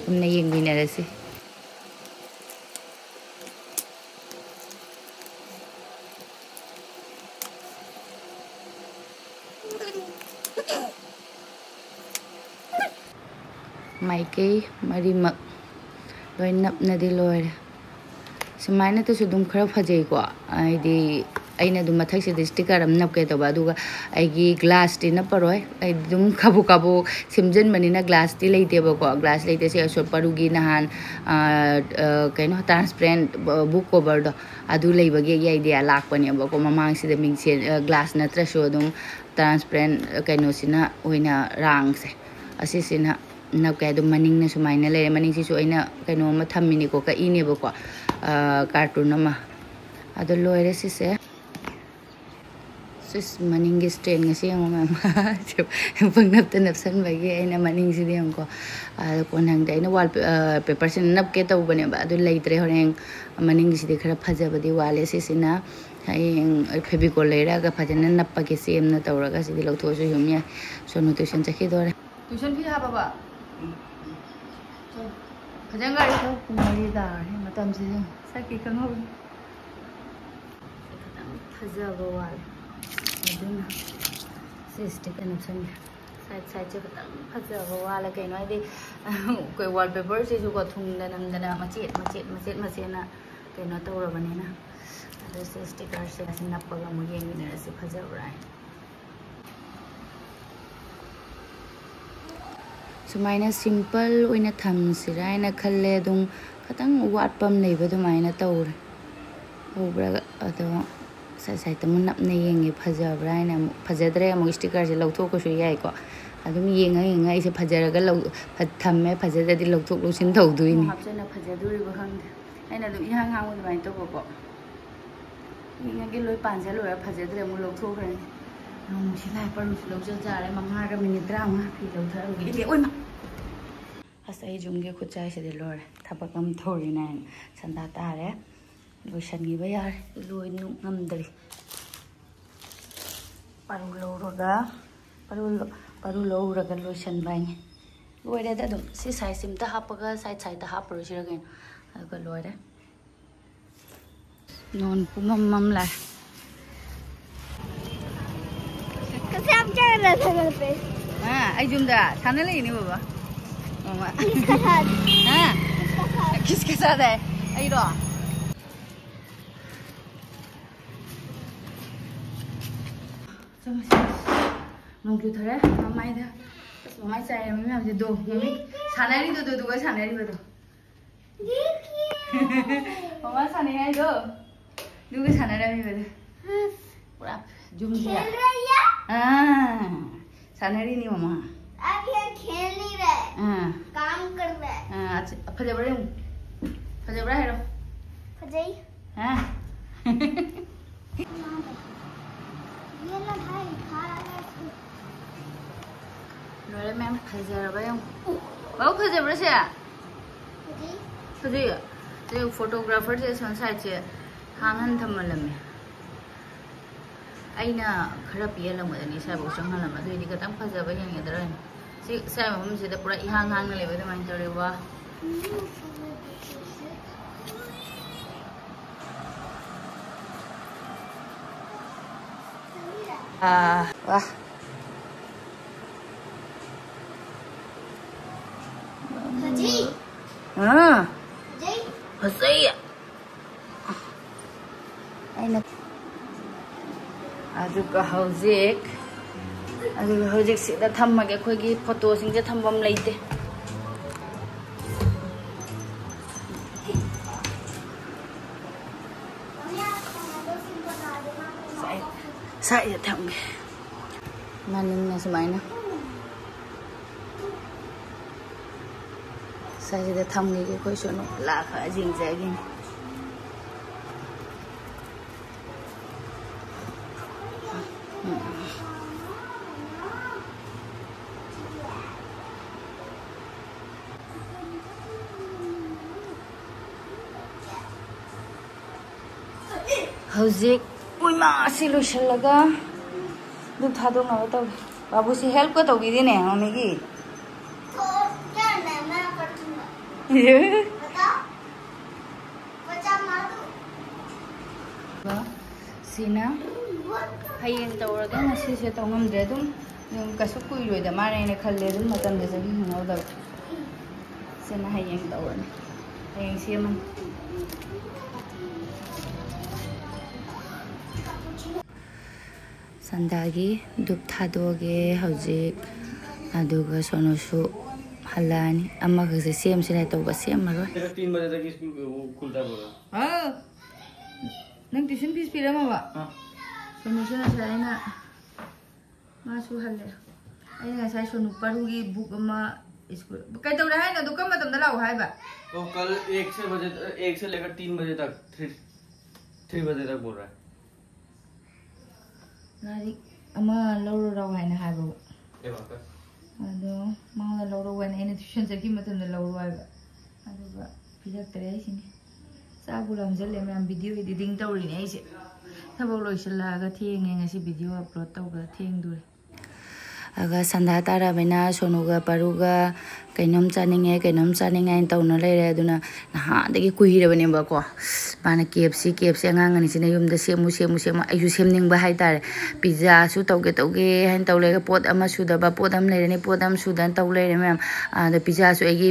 ꯄꯨꯟꯅ ꯌꯦꯡꯃꯤꯟꯅꯔꯁꯤ꯫ ꯃꯥꯏꯀꯩ ꯃꯔꯤꯃꯛ ꯂꯣꯏ ꯅꯞꯅꯗꯤ ꯂꯣꯏꯔꯦ꯫ ꯁꯨꯃꯥꯏꯅꯇꯁꯨ ꯑꯗꯨꯝ ꯈꯔ ꯐꯖꯩꯀꯣ꯫ ꯍꯥꯏꯗꯤ ꯑꯩꯅ ꯑꯗꯨꯝ ꯃꯊꯛꯁꯤꯗ ꯁ꯭ꯇꯤꯀꯔ ꯑꯃ ꯅꯞꯀꯦ ꯇꯧꯕ, ꯑꯗꯨꯒ ꯑꯩꯒꯤ ꯒ꯭ꯂꯥꯁꯇꯤ ꯅꯞꯄꯔꯣꯏ꯫ ꯑꯩ ꯑꯗꯨꯝ ꯀꯥꯕꯣꯛ ꯀꯥꯕꯣꯛ ꯁꯦꯝꯖꯤꯟꯕꯅꯤꯅ ꯒ꯭ꯂꯥꯁꯇꯤ ꯂꯩꯇꯦꯕꯀꯣ꯫ ꯒ꯭ꯂꯥꯁ ꯂꯩꯇꯦ꯫ ꯁꯤ ꯑꯁꯣꯠ ꯄꯔꯨꯒꯤ ꯅꯍꯥꯟ, ꯑ, ꯑ, ꯀꯩꯅꯣ, ꯇ꯭ꯔꯥꯟꯁꯄꯦꯔꯦꯟ ꯕꯨꯛ ꯀꯣꯕꯔꯗꯣ, ꯑꯗꯨ ꯂꯩꯕꯒꯤ ꯑꯩꯒꯤ ꯑꯥꯏꯗꯤꯌꯥ ꯂꯥꯛꯄꯅꯦꯕꯀꯣ꯫ ꯃꯃꯥꯡꯁꯤꯗ ꯃꯤꯡꯁꯦꯟ, ꯑ, ꯒ꯭ꯂꯥꯁ ꯅꯠꯇ꯭ꯔꯁꯨ ꯑꯗꯨꯝ ꯇ꯭ꯔꯥꯟꯁꯄꯦꯔꯦꯟ ꯀꯩꯅꯣꯁꯤꯅ ꯑꯣꯏꯅ ꯔꯥꯡꯁꯦ꯫ ꯑꯁꯤꯁꯤꯅ ꯅꯞꯀꯦ꯫ ꯑꯗꯨꯝ ꯃꯅꯤꯡꯅ ꯁꯨꯃꯥꯏꯅ ꯂꯩꯔꯦ꯫ ꯃꯅꯤꯡꯁꯤꯁꯨ ꯑꯩꯅ ꯀꯩꯅꯣ ꯑꯃ ꯊꯝꯃꯤꯅꯤꯀꯣ, ꯀꯛꯏꯅꯦꯕꯀꯣ, ꯑ, ꯀꯥꯔꯇꯨꯟ ꯑꯃ꯫ ꯑꯗꯣ ꯂꯣꯏꯔꯦ ꯁꯤꯁꯦ꯫ ꯁꯤꯁ, ꯃꯅꯤꯡꯒꯤ ꯁ꯭ꯇꯦꯟꯒꯁꯦ ꯌꯦꯡꯉꯣ ꯃꯌꯥꯝ꯫ ꯄꯪꯅꯞꯇ ꯅꯞꯁꯟꯕꯒꯤ ꯑꯩꯅ ꯃꯅꯤꯡꯁꯤꯗꯤ ꯌꯦꯡꯉꯨꯀꯣ꯫ ꯑꯗꯣ ꯀꯣꯟ ꯍꯪꯗꯦ ꯑꯩꯅ ꯋꯥꯜ ꯄꯦ-, ꯑ, ꯄꯦꯄꯔꯁꯤꯅ ꯅꯞꯀꯦ ꯇꯧꯕꯅꯦꯕ, ꯑꯗꯨ ꯂꯩꯇ꯭ꯔꯦ꯫ ꯍꯣꯔꯦꯟ ꯃꯅꯤꯡꯒꯤꯁꯤꯗꯤ ꯈꯔ ꯐꯖꯕꯗꯤ ꯋꯥꯠꯂꯦ꯫ ꯁꯤꯁꯤꯅ ꯍꯌꯦꯡ ꯐꯦꯕꯤꯀꯣꯜ ꯂꯩꯔꯛꯑꯒ ꯐꯖꯅ ꯅꯞꯄꯒꯦ, ꯆꯦꯝꯅ ꯇꯧꯔꯒ꯫ ꯁꯤꯗꯤ ꯂꯧꯊꯣꯛꯑꯁꯨ ꯌꯨꯝ ꯌꯥꯏ꯫ ꯁꯣꯅꯨ ꯇ꯭ꯌꯨꯁꯟ ꯆꯠꯈꯤꯗꯣꯔꯦ꯫ Tuition fee ꯍꯥꯞꯄꯕ? ꯐꯖꯅ ꯉꯥꯏꯔꯣ꯫ ꯄꯨꯡ ꯃꯔꯤ ꯇꯥꯔꯅꯤ꯫ ꯃꯇꯝꯁꯤꯁꯨ ꯁꯛꯀꯤ ꯈꯪꯍꯧꯗꯦ꯫ ꯈꯤꯇꯪ ꯐꯖꯕ ꯋꯥꯠꯂꯦ, ꯑꯗꯨꯅ ꯁꯤ ꯁ꯭ꯇꯤꯛꯇ ꯅꯞꯁꯟꯒꯦ꯫ ꯁꯥꯏꯠ ꯁꯥꯏꯠꯁꯦ ꯈꯤꯇꯪ ꯐꯖꯕ ꯋꯥꯠꯂꯦ꯫ ꯀꯩꯅꯣ ꯍꯥꯏꯗꯤ, ꯑꯩꯈꯣꯏ ꯋꯥꯜ ꯄꯦꯄꯔꯁꯤꯁꯨꯀꯣ, ꯊꯨꯡꯗ ꯅꯝꯗꯅ ꯃꯆꯦꯠ ꯃꯆꯦꯠ ꯃꯆꯦꯠ ꯃꯆꯦꯠꯅ ꯀꯩꯅꯣ ꯇꯧꯔꯕꯅꯤꯅ꯫ ꯑꯗꯣ ꯁꯤ ꯁ꯭ꯇꯤꯀꯔꯁꯦ ꯑꯁꯤ ꯅꯞꯄꯒ ꯑꯃꯨꯛ ꯌꯦꯡꯃꯤꯟꯅꯔꯁꯤ ꯐꯖꯕ꯭ꯔꯥ ꯍꯥꯏꯅ꯫ ꯁꯨꯃꯥꯏꯅ ꯁꯤꯝꯄꯜ ꯑꯣꯏꯅ ꯊꯝꯁꯤꯔꯥ ꯍꯥꯏꯅ ꯈꯜꯂꯦ꯫ ꯑꯗꯨꯝ ꯈꯤꯇꯪ ꯋꯥꯠꯄ ꯑꯃ ꯂꯩꯕ ꯑꯗꯨꯃꯥꯏꯅ ꯇꯧꯔꯦ꯫ ꯎꯕ꯭ꯔꯥ? ꯑꯗꯣ ꯁꯥꯏꯠ ꯁꯥꯏꯠꯇ ꯑꯃꯨꯛ ꯅꯞꯅ ꯌꯦꯡꯉꯦ, ꯐꯖꯕ꯭ꯔꯥ ꯍꯥꯏꯅ꯫ ꯑꯃꯨꯛ ꯐꯖꯗ꯭ꯔꯦ, ꯑꯃꯨꯛ ꯁ꯭ꯇꯤꯀꯔꯁꯦ ꯂꯧꯊꯣꯛꯄꯁꯨ ꯌꯥꯏꯀꯣ꯫ ꯑꯗꯨꯝ ꯌꯦꯡꯉ ꯌꯦꯡꯉ ꯑꯩꯁꯦ ꯐꯖꯔꯒ ꯂꯧ-, ꯐ-, ꯊꯝꯃꯦ, ꯐꯖꯗ꯭ꯔꯗꯤ ꯂꯧꯊꯣꯛ ꯂꯧꯁꯤꯟ ꯇꯧꯗꯣꯏꯅꯤ꯫ ꯍꯥꯞꯆꯟꯅ ꯐꯖꯗꯣꯔꯤꯕ ꯈꯪꯗꯦ꯫ ꯑꯩꯅ ꯑꯗꯨꯝ ꯏꯍꯥꯡ ꯍꯥꯡꯕ ꯑꯗꯨꯃꯥꯏꯅ ꯇꯧꯕꯀꯣ꯫ ꯌꯦꯡꯉꯒꯦ, ꯂꯣꯏ ꯄꯥꯟꯖ ꯂꯣꯏꯔ ꯐꯖꯗ꯭ꯔꯦ ꯑꯃꯨꯛ ꯂꯧꯊꯣꯛꯈ꯭ꯔꯅꯤ꯫ ꯅꯣꯡꯁꯤ ꯂꯥꯏ ꯄꯔꯨꯁꯨ ꯂꯧꯖ ꯆꯥꯔꯦ꯫ ꯃꯉꯥꯒ ꯃꯤꯅꯤꯠ ꯇꯔꯥꯃꯉꯥ ꯐꯤ ꯂꯧꯊꯔꯝꯒꯦ꯫ ꯏꯗꯤ ꯑꯣꯏꯃ! ꯑꯁ, ꯑꯩ ꯌꯨꯝꯒꯤ ꯈꯨꯠꯁꯥꯏꯁꯤꯗꯤ ꯂꯣꯏꯔꯦ꯫ ꯊꯕꯛ ꯑꯃ ꯇꯧꯔꯤꯅꯦ ꯍꯥꯏꯅ ꯁꯟꯗꯥ ꯇꯥꯔꯦ꯫ ꯂꯣꯏꯁꯤꯟꯈꯤꯕ ꯌꯥꯔꯦ꯫ ꯂꯣꯏ ꯅꯨ-, ꯉꯝꯗ꯭ꯔꯤ꯫ ꯄꯔꯨ ꯂꯧꯔꯒ, ꯄꯔꯨ ꯂꯧ-, ꯄꯔꯨ ꯂꯧꯔꯒ ꯂꯣꯏꯁꯤꯟꯕ ꯍꯥꯏꯅꯤ꯫ ꯂꯣꯏꯔꯦꯗ ꯑꯗꯨꯝ꯫ ꯁꯤ ꯁꯥꯏꯖꯁꯤꯝꯇ ꯍꯥꯞꯄꯒ ꯁꯥꯏꯠ ꯁꯥꯏꯠꯇ ꯍꯥꯞꯄꯔꯣꯏꯁꯤꯔ ꯀꯩꯅꯣ? ꯑꯗꯨꯒ ꯂꯣꯏꯔꯦ꯫ ꯅꯣꯡ ꯄꯨꯃꯝ ꯃꯝ ꯂꯥꯛꯑꯦ꯫ ꯀꯁꯥꯞ ꯆꯠꯂ ꯊꯥꯒꯠꯄꯦ꯫ ꯑꯥ, ꯑꯩ ꯌꯨꯝꯗ ꯁꯥꯟꯅ ꯂꯩꯅꯦ ꯕꯕꯥ꯫ ꯃꯃꯥ꯫ ꯀꯤꯁꯀ ꯁꯥꯠ꯫ ꯍꯥ? ꯀꯤꯁꯀ ꯁꯥꯠ꯫ ꯀꯤꯁꯀ ꯁꯥꯠ ꯍꯥꯏ꯫ ꯑꯩꯔꯣ? ꯆꯪꯉꯁꯤ꯫ ꯅꯣꯡ ꯆꯨꯊꯔꯦ ꯃꯃꯥꯏꯗ꯫ ꯑꯁ, ꯃꯃꯥꯏ ꯆꯥꯏꯔꯦ ꯃꯤ ꯃꯌꯥꯝꯁꯦ꯫ ꯗꯣ, ꯃꯃꯤ ꯁꯥꯟꯅꯔꯤꯗꯣ, ꯗꯣ, ꯗꯨꯒ ꯁꯥꯟꯅꯔꯤꯕꯗꯣ꯫ ꯃꯃꯥ ꯁꯥꯟꯅꯩ ꯍꯥꯏꯗꯣ, ꯗꯨꯒ ꯁꯥꯟꯅꯔꯝꯃꯤꯕꯗꯣ꯫ ꯄꯨꯔꯥ ꯌꯨꯝꯁꯤꯗ꯫ खेल रही है। ꯑꯥ, ꯁꯥꯟꯅꯔꯤꯅꯤ ꯃꯃꯥ꯫ अब ये खेल नहीं रहा है, ꯑꯥ꯫ काम कर रहा है। ꯑꯥ, ꯑꯁ, ꯐꯖꯕ꯭ꯔꯥ ꯌꯦꯡꯉꯨ꯫ ꯐꯖꯕ꯭ꯔꯥ ꯍꯥꯏꯔꯣ꯫ ꯐꯖꯩ꯫ ꯑꯥ꯫ ꯂꯣꯏꯔꯦ ꯃꯌꯥꯝ, ꯐꯖꯔꯕ ꯌꯦꯡꯉꯨ꯫ ꯕꯥꯕꯨ, ꯐꯖꯕ꯭ꯔꯥ ꯁꯦ? ꯐꯖꯩ꯫ ꯁꯤ ꯐꯣꯇꯣꯒ꯭ꯔꯥꯐꯔꯁꯦ ꯑꯁꯣꯝ ꯁꯥꯏꯠꯁꯦ ꯍꯥꯡꯍꯟ ꯊꯝꯃꯜꯂꯝꯃꯦ꯫ ꯑꯩꯅ ꯈꯔ ꯄꯤꯍꯜꯂꯝꯒꯗꯅꯤ ꯁ꯭ꯋꯥꯏꯐꯥꯎ ꯆꯪꯍꯜꯂꯝꯕ, ꯑꯗꯨꯑꯣꯏꯗꯤ ꯈꯤꯇꯪ ꯐꯖꯕ ꯍꯦꯟꯒꯗ꯭ꯔꯥ ꯍꯥꯏꯅ꯫ ꯁꯤ ꯁ꯭ꯋꯥꯏ ꯃꯐꯝꯁꯤꯗ ꯄꯨꯔꯥ ꯏꯍꯥꯡ ꯍꯥꯡꯅ ꯂꯩꯕ ꯑꯗꯨꯃꯥꯏꯅ ꯇꯧꯔꯦ꯫ ꯋꯥ꯫ ꯑꯥ, ꯋꯥ꯫ ꯐꯖꯩ꯫ ꯑꯥ꯫ ꯐꯖꯩ꯫ ꯐꯖꯩ꯫ ꯑꯩꯅ, ꯑꯗꯨꯒ ꯍꯧꯖꯤꯛ, ꯑꯗꯨꯒ ꯍꯧꯖꯤꯛ ꯁꯤꯗ ꯊꯝꯃꯒꯦ꯫ ꯑꯩꯈꯣꯏꯒꯤ ꯐꯣꯇꯣꯁꯤꯡꯁꯦ ꯊꯝꯐꯝ ꯂꯩꯇꯦ꯫ ꯁꯥꯏ-, ꯁꯥꯏꯗ ꯊꯝꯒꯦ꯫ ꯃꯅꯤꯡꯅ ꯁꯨꯃꯥꯏꯅ꯫ ꯁꯥꯏꯁꯤꯗ ꯊꯝꯈꯤꯒꯦ꯫ ꯑꯩꯈꯣꯏ ꯁꯣꯅꯨ ꯂꯥꯛꯈ꯭ꯔ ꯌꯦꯡꯖꯒꯤꯅꯤ꯫ ꯍꯧꯖꯤꯛ ꯎꯏꯃꯥ ꯑꯁꯤ ꯂꯣꯏꯁꯤꯜꯂꯒ ꯙꯨꯞ ꯊꯥꯗꯣꯛꯅꯕ ꯇꯧꯒꯦ꯫ ꯕꯥꯕꯨꯁꯤ ꯍꯦꯜꯞꯀ ꯇꯧꯕꯤꯔꯤꯅꯦ ꯃꯃꯤꯒꯤ꯫ ꯁꯤꯅ ꯍꯌꯦꯡ ꯇꯧꯔꯒ ꯉꯁꯤꯁꯦ ꯇꯧ ꯉꯝꯗ꯭ꯔꯦ꯫ ꯑꯗꯨꯝ, ꯑꯗꯨꯝ ꯀꯩꯁꯨ ꯀꯨꯏꯔꯣꯏꯗ ꯃꯥꯅ ꯑꯩꯅ ꯈꯜꯂꯦ꯫ ꯑꯗꯨꯝ ꯃꯇꯝꯗ ꯆꯍꯤ ꯈꯪꯍꯧꯗꯕ꯫ ꯁꯤꯅ ꯍꯌꯦꯡ ꯇꯧꯔꯅꯤ꯫ ꯍꯌꯦꯡ ꯁꯦꯝꯃꯅꯤ꯫ ꯁꯟꯗꯥꯒꯤ ꯙꯨꯞ ꯊꯥꯗꯣꯛꯑꯒꯦ ꯍꯧꯖꯤꯛ꯫ ꯑꯗꯨꯒ ꯁꯣꯅꯨꯁꯨ ꯍꯜꯂꯛꯑꯅꯤ꯫ ꯑꯃꯈꯛꯁꯦ ꯁꯦꯝꯁꯤꯔ ꯇꯧꯕ, ꯁꯦꯝꯃꯔꯣꯏ꯫ तेरा तीन बजे तक स्कूल वो खुलता है बोला। ꯍꯥꯎ꯫ ꯅꯪ tuition fees ꯄꯤꯔꯝꯃꯕ? ꯑꯥ꯫ ꯁꯣꯅꯨꯁꯨ ꯉꯁꯥꯏ ꯑꯩꯅ, ꯃꯥꯁꯨ ꯍꯜꯂꯦ꯫ ꯑꯩꯅ ꯉꯁꯥꯏ ꯁꯣꯅꯨ ꯄꯔꯨꯒꯤ book ꯑꯃ school, ꯀꯩꯗꯧꯔꯦ ꯍꯥꯏꯅꯣ? ꯑꯗꯨ ꯀꯔꯝꯕ ꯃꯇꯝꯗ ꯂꯥꯛꯑꯣ ꯍꯥꯏꯕ? तो कल एक से बजे, एक से लेकर तीन बजे तक, थ्री, थ्री बजे तक बोल रहा है। ꯂꯥꯏꯔꯤꯛ ꯑꯃ ꯂꯧꯔꯨꯔꯣ ꯍꯥꯏꯅ ꯍꯥꯏꯕ꯫ ꯑꯗꯣ ꯃꯉꯣꯟꯗ ꯂꯧꯔꯛꯑꯣ ꯍꯥꯏꯅ ꯑꯩꯅ ꯇ꯭ꯌꯨꯁꯟ ꯆꯠꯈꯤꯕ ꯃꯇꯝꯗ ꯂꯧꯔꯣ ꯍꯥꯏꯕ꯫ ꯑꯗꯨꯒ ꯄꯤꯔꯛꯇ꯭ꯔꯦ ꯍꯥꯏꯁꯤꯅꯤ꯫ ꯆꯥꯛꯄꯨ ꯂꯥꯝꯁꯤꯜꯂꯦ ꯃꯌꯥꯝ, ꯚꯤꯗꯤꯑꯣ ꯏꯗꯤꯇꯤꯡ ꯇꯧꯔꯤꯅꯦ ꯑꯩꯁꯦ꯫ ꯊꯕꯛ ꯂꯣꯏꯁꯤꯜꯂꯛꯑꯒ ꯊꯦꯡꯉꯦ ꯉꯁꯤ, ꯚꯤꯗꯤꯑꯣ ꯑꯞꯂꯣꯗ ꯇꯧꯕꯗ ꯊꯦꯡꯗꯣꯔꯦ꯫ ꯑꯗꯨꯒ ꯁꯟꯗꯥ ꯇꯥꯔꯕꯅꯤꯅ ꯁꯣꯅꯨꯒ ꯄꯥꯔꯨꯒ ꯀꯩꯅꯣꯝ ꯆꯥꯅꯤꯡꯉꯦ, ꯀꯩꯅꯣꯝ ꯆꯥꯅꯤꯡꯉꯦ ꯍꯥꯏꯅ ꯇꯧꯅ ꯂꯩꯔꯦ꯫ ꯑꯗꯨꯅ ꯅꯍꯥꯟꯗꯒꯤ ꯀꯨꯏꯔꯕꯅꯦꯕꯀꯣ, ꯃꯥꯅ "ꯀꯦ ꯑꯦꯐ ꯁꯤ, ꯀꯦ ꯑꯦꯐ ꯁꯤ ꯑꯉꯥꯡ ꯑꯅꯤꯁꯤꯅ ꯌꯨꯝꯗ ꯁꯦꯝꯃꯨ, ꯁꯦꯝꯃꯨ, ꯁꯦꯝꯃꯨ"꯫ ꯑꯩꯁꯨ ꯁꯦꯝꯅꯤꯡꯕ ꯍꯥꯏꯇꯥꯔꯦ꯫ ꯄꯤꯖꯥꯁꯨ ꯇꯧꯒꯦ, ꯇꯧꯒꯦ ꯍꯥꯏꯅ ꯇꯧ ꯂꯩꯔꯒ, ꯄꯣꯠ ꯑꯃ ꯁꯨꯗꯕ, ꯄꯣꯠ ꯑꯃ ꯂꯩꯔꯅꯤ, ꯄꯣꯠ ꯑꯃ ꯁꯨꯗꯅ ꯇꯧ ꯂꯩꯔꯦ ꯃꯌꯥꯝ꯫ ꯑꯗ ꯄꯤꯖꯥꯁꯨ ꯑꯩꯒꯤ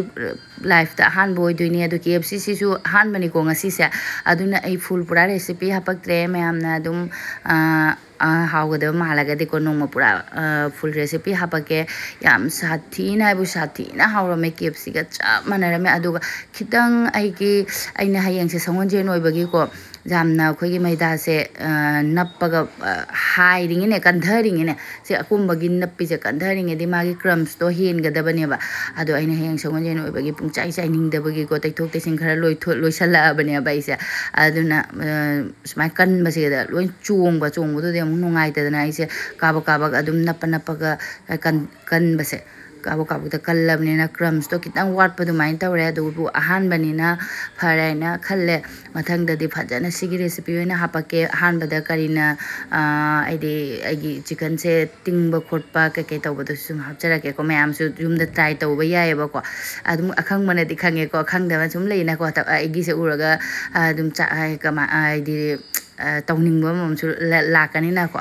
ꯂꯥꯏꯐꯇ ꯑꯍꯥꯟꯕ ꯑꯣꯏꯗꯣꯏꯅꯤ꯫ ꯑꯗꯣ ꯀꯦ ꯑꯦꯐ ꯁꯤꯁꯤꯁꯨ ꯑꯍꯥꯟꯕꯅꯤꯀꯣ ꯉꯁꯤꯁꯦ꯫ ꯑꯗꯨꯅ ꯑꯩ ꯐꯨꯜ ꯄꯨꯔꯥ ꯔꯦꯁꯤꯄꯤ ꯍꯥꯞꯄꯛꯇ꯭ꯔꯦ꯫ ꯃꯌꯥꯝꯅ ꯑꯗꯨꯝ, ꯑ, ꯑ, ꯍꯥꯎꯒꯗꯕ ꯃꯥꯜꯂꯒꯗꯤꯀꯣ, ꯅꯣꯡꯃ ꯄꯨꯔꯥ, ꯑ, ꯐꯨꯜ ꯔꯦꯁꯤꯄꯤ ꯍꯥꯞꯄꯛꯀꯦ꯫ ꯌꯥꯝ ꯁꯥꯊꯤꯅ ꯍꯥꯏꯕꯨ ꯁꯥꯊꯤꯅ ꯍꯥꯎꯔꯝꯃꯦ꯫ ꯀꯦ ꯑꯦꯐ ꯁꯤꯒ ꯆꯞ ꯃꯥꯟꯅꯔꯝꯃꯦ꯫ ꯑꯗꯨꯒ ꯈꯤꯇꯪ ꯑꯩꯒꯤ, ꯑꯩꯅ ꯍꯌꯦꯡꯁꯦ ꯁꯒꯣꯜꯁꯦꯟ ꯑꯣꯏꯕꯒꯤꯀꯣ, ꯌꯥꯝꯅ ꯑꯩꯈꯣꯏꯒꯤ ꯃꯩꯗꯥꯁꯦ, ꯑ, ꯅꯞꯄꯒ, ꯑ, ꯍꯥꯏꯔꯤꯉꯤꯅꯦ, ꯀꯟꯊꯔꯤꯉꯤꯅꯦ꯫ ꯁꯦ ꯑꯀꯨꯝꯕꯒꯤ ꯅꯞꯄꯤꯁꯦ ꯀꯟꯊꯔꯤꯉꯩꯗꯤ ꯃꯥꯒꯤ ꯀ꯭ꯔꯝꯁꯇꯣ ꯍꯦꯟꯒꯗꯕꯅꯦꯕ꯫ ꯑꯗꯣ ꯑꯩꯅ ꯍꯌꯦꯡ ꯁꯒꯣꯜꯁꯦꯟ ꯑꯣꯏꯕꯒꯤ ꯄꯨꯡꯆꯥꯏ ꯆꯥꯏꯅꯤꯡꯗꯕꯒꯤꯀꯣ, ꯇꯩꯊꯣꯛ ꯇꯩꯁꯤꯟ ꯈꯔ ꯂꯣꯏꯊꯣ-, ꯂꯣꯏꯁꯜꯂꯛꯑꯕꯅꯦꯕ ꯑꯩꯁꯦ꯫ ꯑꯗꯨꯅ, ꯑ, ꯁꯨꯃꯥꯏꯅ ꯀꯟꯕꯁꯤꯗ ꯂꯣꯏ ꯆꯣꯡꯕ, ꯆꯣꯡꯕꯗꯨꯗꯤ ꯑꯃꯨꯛ ꯅꯨꯡꯉꯥꯏꯇꯗꯅ ꯑꯩꯁꯦ ꯀꯥꯕꯛ ꯀꯥꯕꯛ ꯑꯗꯨꯝ ꯅꯞꯄ ꯅꯞꯄꯒ ꯀꯟ-, ꯀꯟꯕꯁꯦ꯫ ꯀꯥꯕꯛ ꯀꯥꯕꯛꯇ ꯀꯜꯂꯕꯅꯤꯅ ꯀ꯭ꯔꯝꯁꯇꯣ ꯈꯤꯇꯪ ꯋꯥꯠꯄ ꯑꯗꯨꯃꯥꯏꯅ ꯇꯧꯔꯦ꯫ ꯑꯗꯨꯕꯨ ꯑꯍꯥꯟꯕꯅꯤꯅ ꯐꯔꯦ ꯍꯥꯏꯅ ꯈꯜꯂꯦ꯫ ꯃꯊꯪꯗꯗꯤ ꯐꯖꯅ ꯁꯤꯒꯤ ꯔꯦꯁꯤꯄꯤ ꯑꯣꯏꯅ ꯍꯥꯄꯛꯀꯦ꯫ ꯑꯍꯥꯟꯕꯗ ꯀꯔꯤꯅ, ꯑ, ꯍꯥꯏꯗꯤ ꯑꯩꯒꯤ ꯆꯤꯛꯀꯟꯁꯦ ꯇꯤꯡꯕ ꯈꯣꯠꯄ ꯀꯩꯀꯩ ꯇꯧꯕꯗꯨꯁꯨ ꯁꯨꯝ ꯍꯥꯞꯆꯔꯛꯀꯦꯀꯣ꯫ ꯃꯌꯥꯝꯁꯨ ꯌꯨꯝꯗ ꯇ꯭ꯔꯥꯏ ꯇꯧꯕ ꯌꯥꯏꯌꯦꯕꯀꯣ꯫ ꯑꯗꯨꯝ ꯑꯈꯪꯕꯅꯗꯤ ꯈꯪꯉꯦꯀꯣ, ꯑꯈꯪꯗꯕ ꯁꯨꯝ ꯂꯩꯅꯀꯣ꯫ ꯇ-, ꯑꯩꯒꯤꯁꯦ ꯎꯔꯒ ꯑꯗꯨꯝ ꯆꯥ-, ꯍꯥꯏ-, ꯀꯃꯥꯏ-, ꯍꯥꯏꯗꯤ, ꯑ, ꯇꯧꯅꯤꯡꯕ ꯑꯃꯁꯨ ꯂ-, ꯂꯥꯛꯀꯅꯤꯅꯀꯣ꯫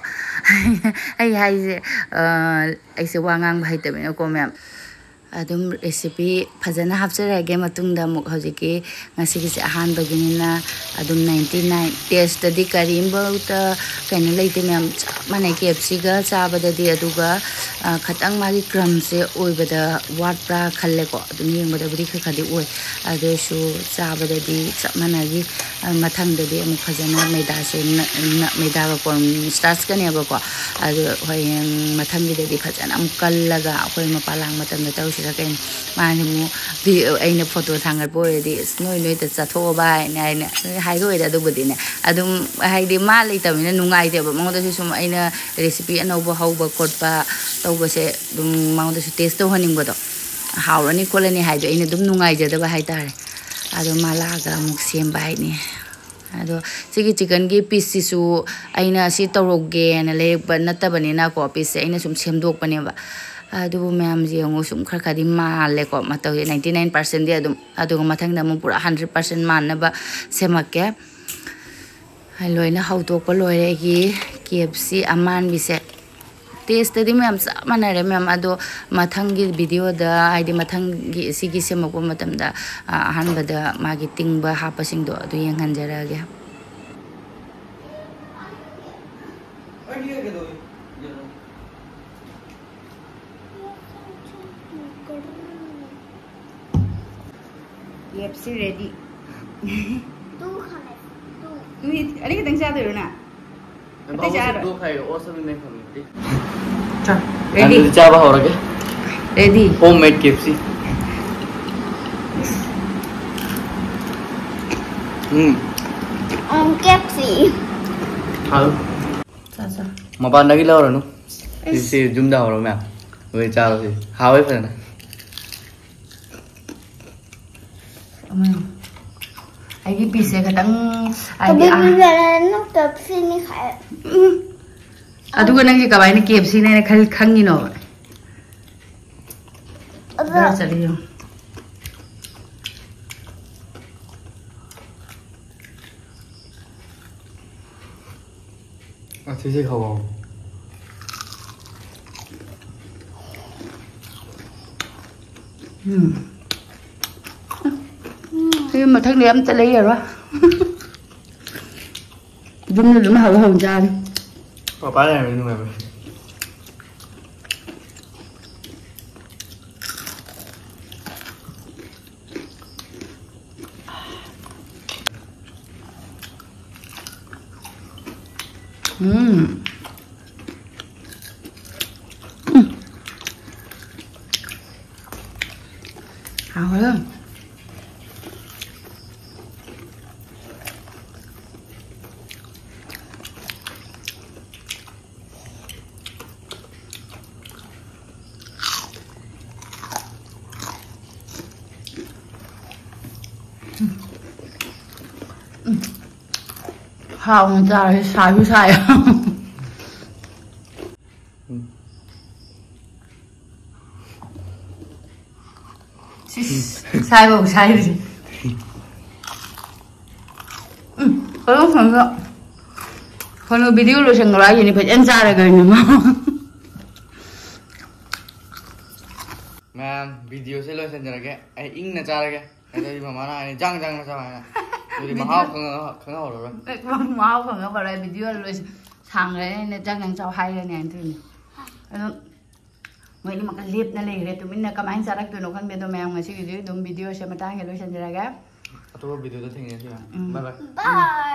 ꯑꯩ ꯍꯥꯏꯁꯦ, ꯑ, ꯑꯩꯁꯦ ꯋꯥ ꯉꯥꯡꯕ ꯍꯩꯇꯕꯅꯤꯅꯀꯣ ꯃꯌꯥꯝ꯫ ꯑꯗꯨꯝ ꯔꯦꯁꯤꯄꯤ ꯐꯖꯅ ꯍꯥꯞꯆꯔꯛꯑꯒꯦ ꯃꯇꯨꯡꯗ ꯑꯃꯨꯛ꯫ ꯍꯧꯖꯤꯛꯀꯤ ꯉꯁꯤꯒꯤꯁꯦ ꯑꯍꯥꯟꯕꯒꯤꯅꯤꯅ ꯑꯗꯨꯝ ninety nine, ꯇꯦꯁꯇꯗꯤ ꯀꯔꯤꯝꯐꯧꯇ ꯀꯩꯅꯣ ꯂꯩꯇꯦ ꯃꯌꯥꯝ, ꯆꯞ ꯃꯥꯟꯅꯩ ꯀꯦ ꯑꯦꯐ ꯁꯤꯒ ꯆꯥꯕꯗꯗꯤ꯫ ꯑꯗꯨꯒ, ꯑ, ꯈꯇꯪ ꯃꯥꯒꯤ ꯀ꯭ꯔꯝꯁꯦ ꯑꯣꯏꯕꯗ ꯋꯥꯠꯄ꯭ꯔꯥ ꯈꯜꯂꯦꯀꯣ꯫ ꯑꯗꯨꯝ ꯌꯦꯡꯕꯗꯕꯨꯗꯤ ꯈꯔ ꯈꯔꯗꯤ ꯑꯣꯏ, ꯑꯗꯨ ꯑꯣꯏꯔꯁꯨ ꯆꯥꯕꯗꯗꯤ ꯆꯞ ꯃꯥꯟꯅꯈꯤ꯫ ꯑ, ꯃꯊꯪꯗꯗꯤ ꯑꯃꯨꯛ ꯐꯖꯅ ꯃꯩꯗꯥꯁꯦ ꯅ-, ꯅ-, ꯃꯩꯗꯥꯒ ꯀꯣꯔꯟ ꯁ꯭ꯇꯥꯔꯆꯀꯅꯦꯕꯀꯣ꯫ ꯑꯗꯨ ꯍꯌꯦꯡ ꯃꯊꯪꯒꯤꯗꯗꯤ ꯐꯖꯅ ꯑꯃꯨꯛ ꯀꯜꯂꯒ ꯑꯩꯈꯣꯏ ꯃꯄꯥꯟ ꯂꯥꯡ ꯃꯇꯝꯗ ꯇꯧꯁꯤꯔ ꯀꯩꯅꯣ꯫ ꯃꯥꯅ ꯑꯃꯨꯛ ꯚꯤ-, ꯑꯩꯅ ꯐꯣꯇꯣ ꯊꯥꯡꯒꯠꯄ ꯑꯣꯏꯔꯗꯤ, "ꯑꯁ, ꯅꯣꯏ ꯅꯣꯏꯗ ꯆꯠꯊꯣꯛꯑꯣ ꯚꯥꯏ" ꯍꯥꯏꯅ ꯍꯥꯏꯗꯣꯛꯑꯣꯏꯗ꯫ ꯑꯗꯨꯕꯨꯗꯤꯅꯦ, ꯑꯗꯨꯝ ꯍꯥꯏꯗꯤ ꯃꯥ ꯂꯩꯇꯕꯅꯤꯅ ꯅꯨꯡꯉꯥꯏꯇꯦꯕ꯫ ꯃꯉꯣꯟꯗꯁꯨ ꯁꯨꯝ ꯑꯩꯅ ꯔꯦꯁꯤꯄꯤ ꯑꯅꯧꯕ ꯍꯧꯕ ꯈꯣꯠꯄ ꯇꯧꯕꯁꯦ ꯑꯗꯨꯝ ꯃꯉꯣꯟꯗꯁꯨ ꯇꯦꯁ ꯇꯧꯍꯟꯅꯤꯡꯕꯗꯣ, ꯍꯥꯎꯔꯅꯤ ꯈꯣꯠꯂꯅꯤ ꯍꯥꯏꯗꯣ ꯑꯩꯅ ꯑꯗꯨꯝ ꯅꯨꯡꯉꯥꯏꯖꯗꯕ ꯍꯥꯏꯇꯥꯔꯦ꯫ ꯑꯗꯣ ꯃꯥ ꯂꯥꯛꯑꯒ ꯑꯃꯨꯛ ꯁꯦꯝꯕ ꯍꯥꯏꯅꯤ꯫ ꯑꯗꯣ ꯁꯤꯒꯤ ꯆꯤꯛꯀꯟꯒꯤ ꯄꯤꯁꯁꯤꯁꯨ ꯑꯩꯅ ꯁꯤ ꯇꯧꯔꯧꯒꯦꯅ ꯂꯩꯔꯛꯄ ꯅꯠꯇꯕꯅꯤꯅꯀꯣ, ꯄꯤꯁꯁꯦ ꯑꯩꯅ ꯁꯨꯝ ꯁꯦꯝꯗꯣꯛꯄꯅꯦꯕ꯫ ꯑꯗꯨꯕꯨ ꯃꯌꯥꯝꯁꯦ ꯌꯦꯡꯉꯨ, ꯁꯨꯝ ꯈꯔ ꯈꯔꯗꯤ ꯃꯥꯜꯂꯦꯀꯣ ꯃꯇꯧꯁꯦ, ninety nine percentꯗꯤ ꯑꯗꯨꯝ꯫ ꯑꯗꯨꯒ ꯃꯊꯪꯗ ꯑꯃꯨꯛ ꯄꯨꯔꯥ hundred percent ꯃꯥꯟꯅꯕ ꯁꯦꯝꯃꯛꯀꯦ꯫ ꯂꯣꯏꯅ ꯍꯧꯗꯣꯛꯄ ꯂꯣꯏꯔꯦ ꯑꯩꯒꯤ ꯀꯦ ꯑꯦꯐ ꯁꯤ ꯑꯃꯥꯟꯕꯤꯁꯦ꯫ ꯇꯦꯁꯇꯗꯤ ꯃꯌꯥꯝ ꯆꯞ ꯃꯥꯟꯅꯔꯦ ꯃꯌꯥꯝ, ꯑꯗꯣ ꯃꯊꯪꯒꯤ ꯚꯤꯗꯤꯑꯣꯗ, ꯍꯥꯏꯗꯤ ꯃꯊꯪꯒꯤ ꯁꯤꯒꯤ ꯁꯦꯝꯃꯛꯄ ꯃꯇꯝꯗ, ꯑ, ꯑꯍꯥꯟꯕꯗ ꯃꯥꯒꯤ ꯇꯤꯡꯕ ꯍꯥꯞꯄꯁꯤꯡꯗꯣ ꯑꯗꯨ ꯌꯦꯡꯍꯟꯖꯔꯛꯑꯒꯦ꯫ ꯀꯦ ꯑꯦꯐ ꯁꯤ ready꯫ ꯇꯨ ꯈꯥꯃꯦꯟ, ꯇꯨ꯫ ꯅꯣꯏ ꯑꯅꯤ ꯈꯛꯇꯪ ꯆꯥꯗꯣꯏꯔꯣ ꯅꯪ? ꯑꯇꯩ ꯆꯥꯔꯣꯏ? ꯆꯥ꯫ Ready? ꯑꯗꯨꯗꯤ ꯆꯥꯕ ꯍꯧꯔꯒꯦ꯫ Ready? Home made K F C꯫ ꯎꯝ꯫ ꯎꯝ, K F C꯫ ꯍꯥꯎ꯫ ꯆꯥ, ꯆꯥ꯫ ꯃꯄꯥꯟꯗꯒꯤ ꯂꯧꯔꯅꯨ꯫ ꯏꯁ꯫ ꯁꯤ ꯌꯨꯝꯗ ꯍꯧꯔ ꯃꯌꯥꯝ꯫ ꯍꯣꯏ, ꯆꯥꯔꯣ ꯁꯤ꯫ ꯍꯥꯎꯋꯦ ꯐꯖꯅ꯫ ꯎꯝ꯫ ꯑꯩꯒꯤ ꯄꯤꯁꯁꯦ ꯈꯤꯇꯪ, ꯍꯥꯏꯗꯤ, ꯑꯥ꯫ ꯀꯕꯤꯕꯤ ꯕꯦꯂꯥꯅ ꯀꯦꯞꯁꯤꯅꯤ ꯈꯥꯏ꯫ ꯎꯝ꯫ ꯑꯗꯨꯒ ꯅꯪꯒꯤ ꯀꯃꯥꯏꯅ ꯀꯦꯞꯁꯤꯅꯦꯅ ꯈꯜ-, ꯈꯪꯉꯤꯅꯣꯕ? ꯑꯗꯣ ꯀꯗꯥꯏ ꯆꯠꯂꯤ ꯌꯦꯡꯉꯨ꯫ ꯑꯁꯤꯁꯦ ꯈꯥꯎ꯫ ꯎꯝ꯫ ꯑꯩ ꯃꯊꯪꯗꯤ ꯑꯝꯇ ꯂꯩꯔꯔꯣꯏ꯫ ꯌꯨꯝꯗ ꯑꯗꯨꯝ ꯍꯧ ꯍꯧ ꯆꯥꯔꯦ꯫ ꯄꯄꯥ ꯂꯩꯔꯝꯃꯗꯤ ꯅꯨꯡꯉꯥꯏꯕ꯫ ꯎꯝ꯫ ꯎꯝ꯫ ꯍꯥꯎꯔꯦ꯫ ꯍꯥꯎꯅ ꯆꯥꯔꯦ, ꯁꯥꯁꯨ ꯁꯥꯏ꯫ ꯁꯤꯁ, ꯁꯥꯏꯕꯧ ꯁꯥꯏꯔꯤ꯫ ꯎꯝ, ꯀꯩꯅꯣ ꯈꯪꯗꯦ꯫ ꯀꯩꯅꯣ, video ꯂꯣꯏꯁꯟꯈ꯭ꯔꯣ ꯍꯥꯏꯁꯤꯅꯤ, ꯐꯖꯅ ꯆꯥꯔꯒ ꯑꯩꯅ꯫ ꯃꯌꯥꯝ, videoꯁꯦ ꯂꯣꯏꯁꯟꯖꯔꯒꯦ꯫ ꯑꯩ ꯏꯪꯅ ꯆꯥꯔꯒꯦ꯫ ꯑꯗꯨꯗꯤ ꯃꯃꯥꯅ ꯍꯥꯏꯅꯤ, "ꯖꯥꯡ ꯖꯥꯡꯅ ꯆꯥꯎ" ꯍꯥꯏꯅ꯫ ꯑꯗꯨꯗꯤ ꯃꯍꯥꯎ ꯈꯪꯉ-, ꯈꯪꯍꯧꯔꯔꯣꯏ꯫ ꯃꯍꯥꯎ ꯈꯪꯉꯧꯔꯔꯣꯏ꯫ Video ꯂꯣꯏꯁ-, ꯁꯥꯡꯈ꯭ꯔꯦꯅꯦ, "ꯖꯥꯡ ꯖꯥꯡ ꯆꯥꯎ" ꯍꯥꯏꯔꯅꯤ ꯍꯥꯏꯅ ꯇꯧꯔꯤꯅꯦ꯫ ꯑꯗꯨꯝ ꯃꯣꯏ ꯑꯅꯤꯃꯛꯀ ꯂꯦꯞꯅ ꯂꯩꯈ꯭ꯔꯦ꯫ ꯇꯨꯃꯤꯟꯅ ꯀꯃꯥꯏꯅ ꯆꯥꯔꯛꯇꯣꯏꯅꯣ ꯈꯪꯗꯦ꯫ ꯑꯗꯣ ꯃꯌꯥꯝ, ꯉꯁꯤꯒꯤꯗꯤ ꯑꯗꯨꯝ videoꯁꯦ ꯃꯇꯥꯡꯁꯤꯗ ꯂꯣꯏꯁꯤꯟꯖꯔꯒꯦ꯫ ꯑꯇꯣꯞꯄ videoꯗ ꯊꯦꯡꯅꯁꯤ ꯃꯌꯥꯝ꯫ ꯎꯝ꯫ Bye bye꯫ Bye꯫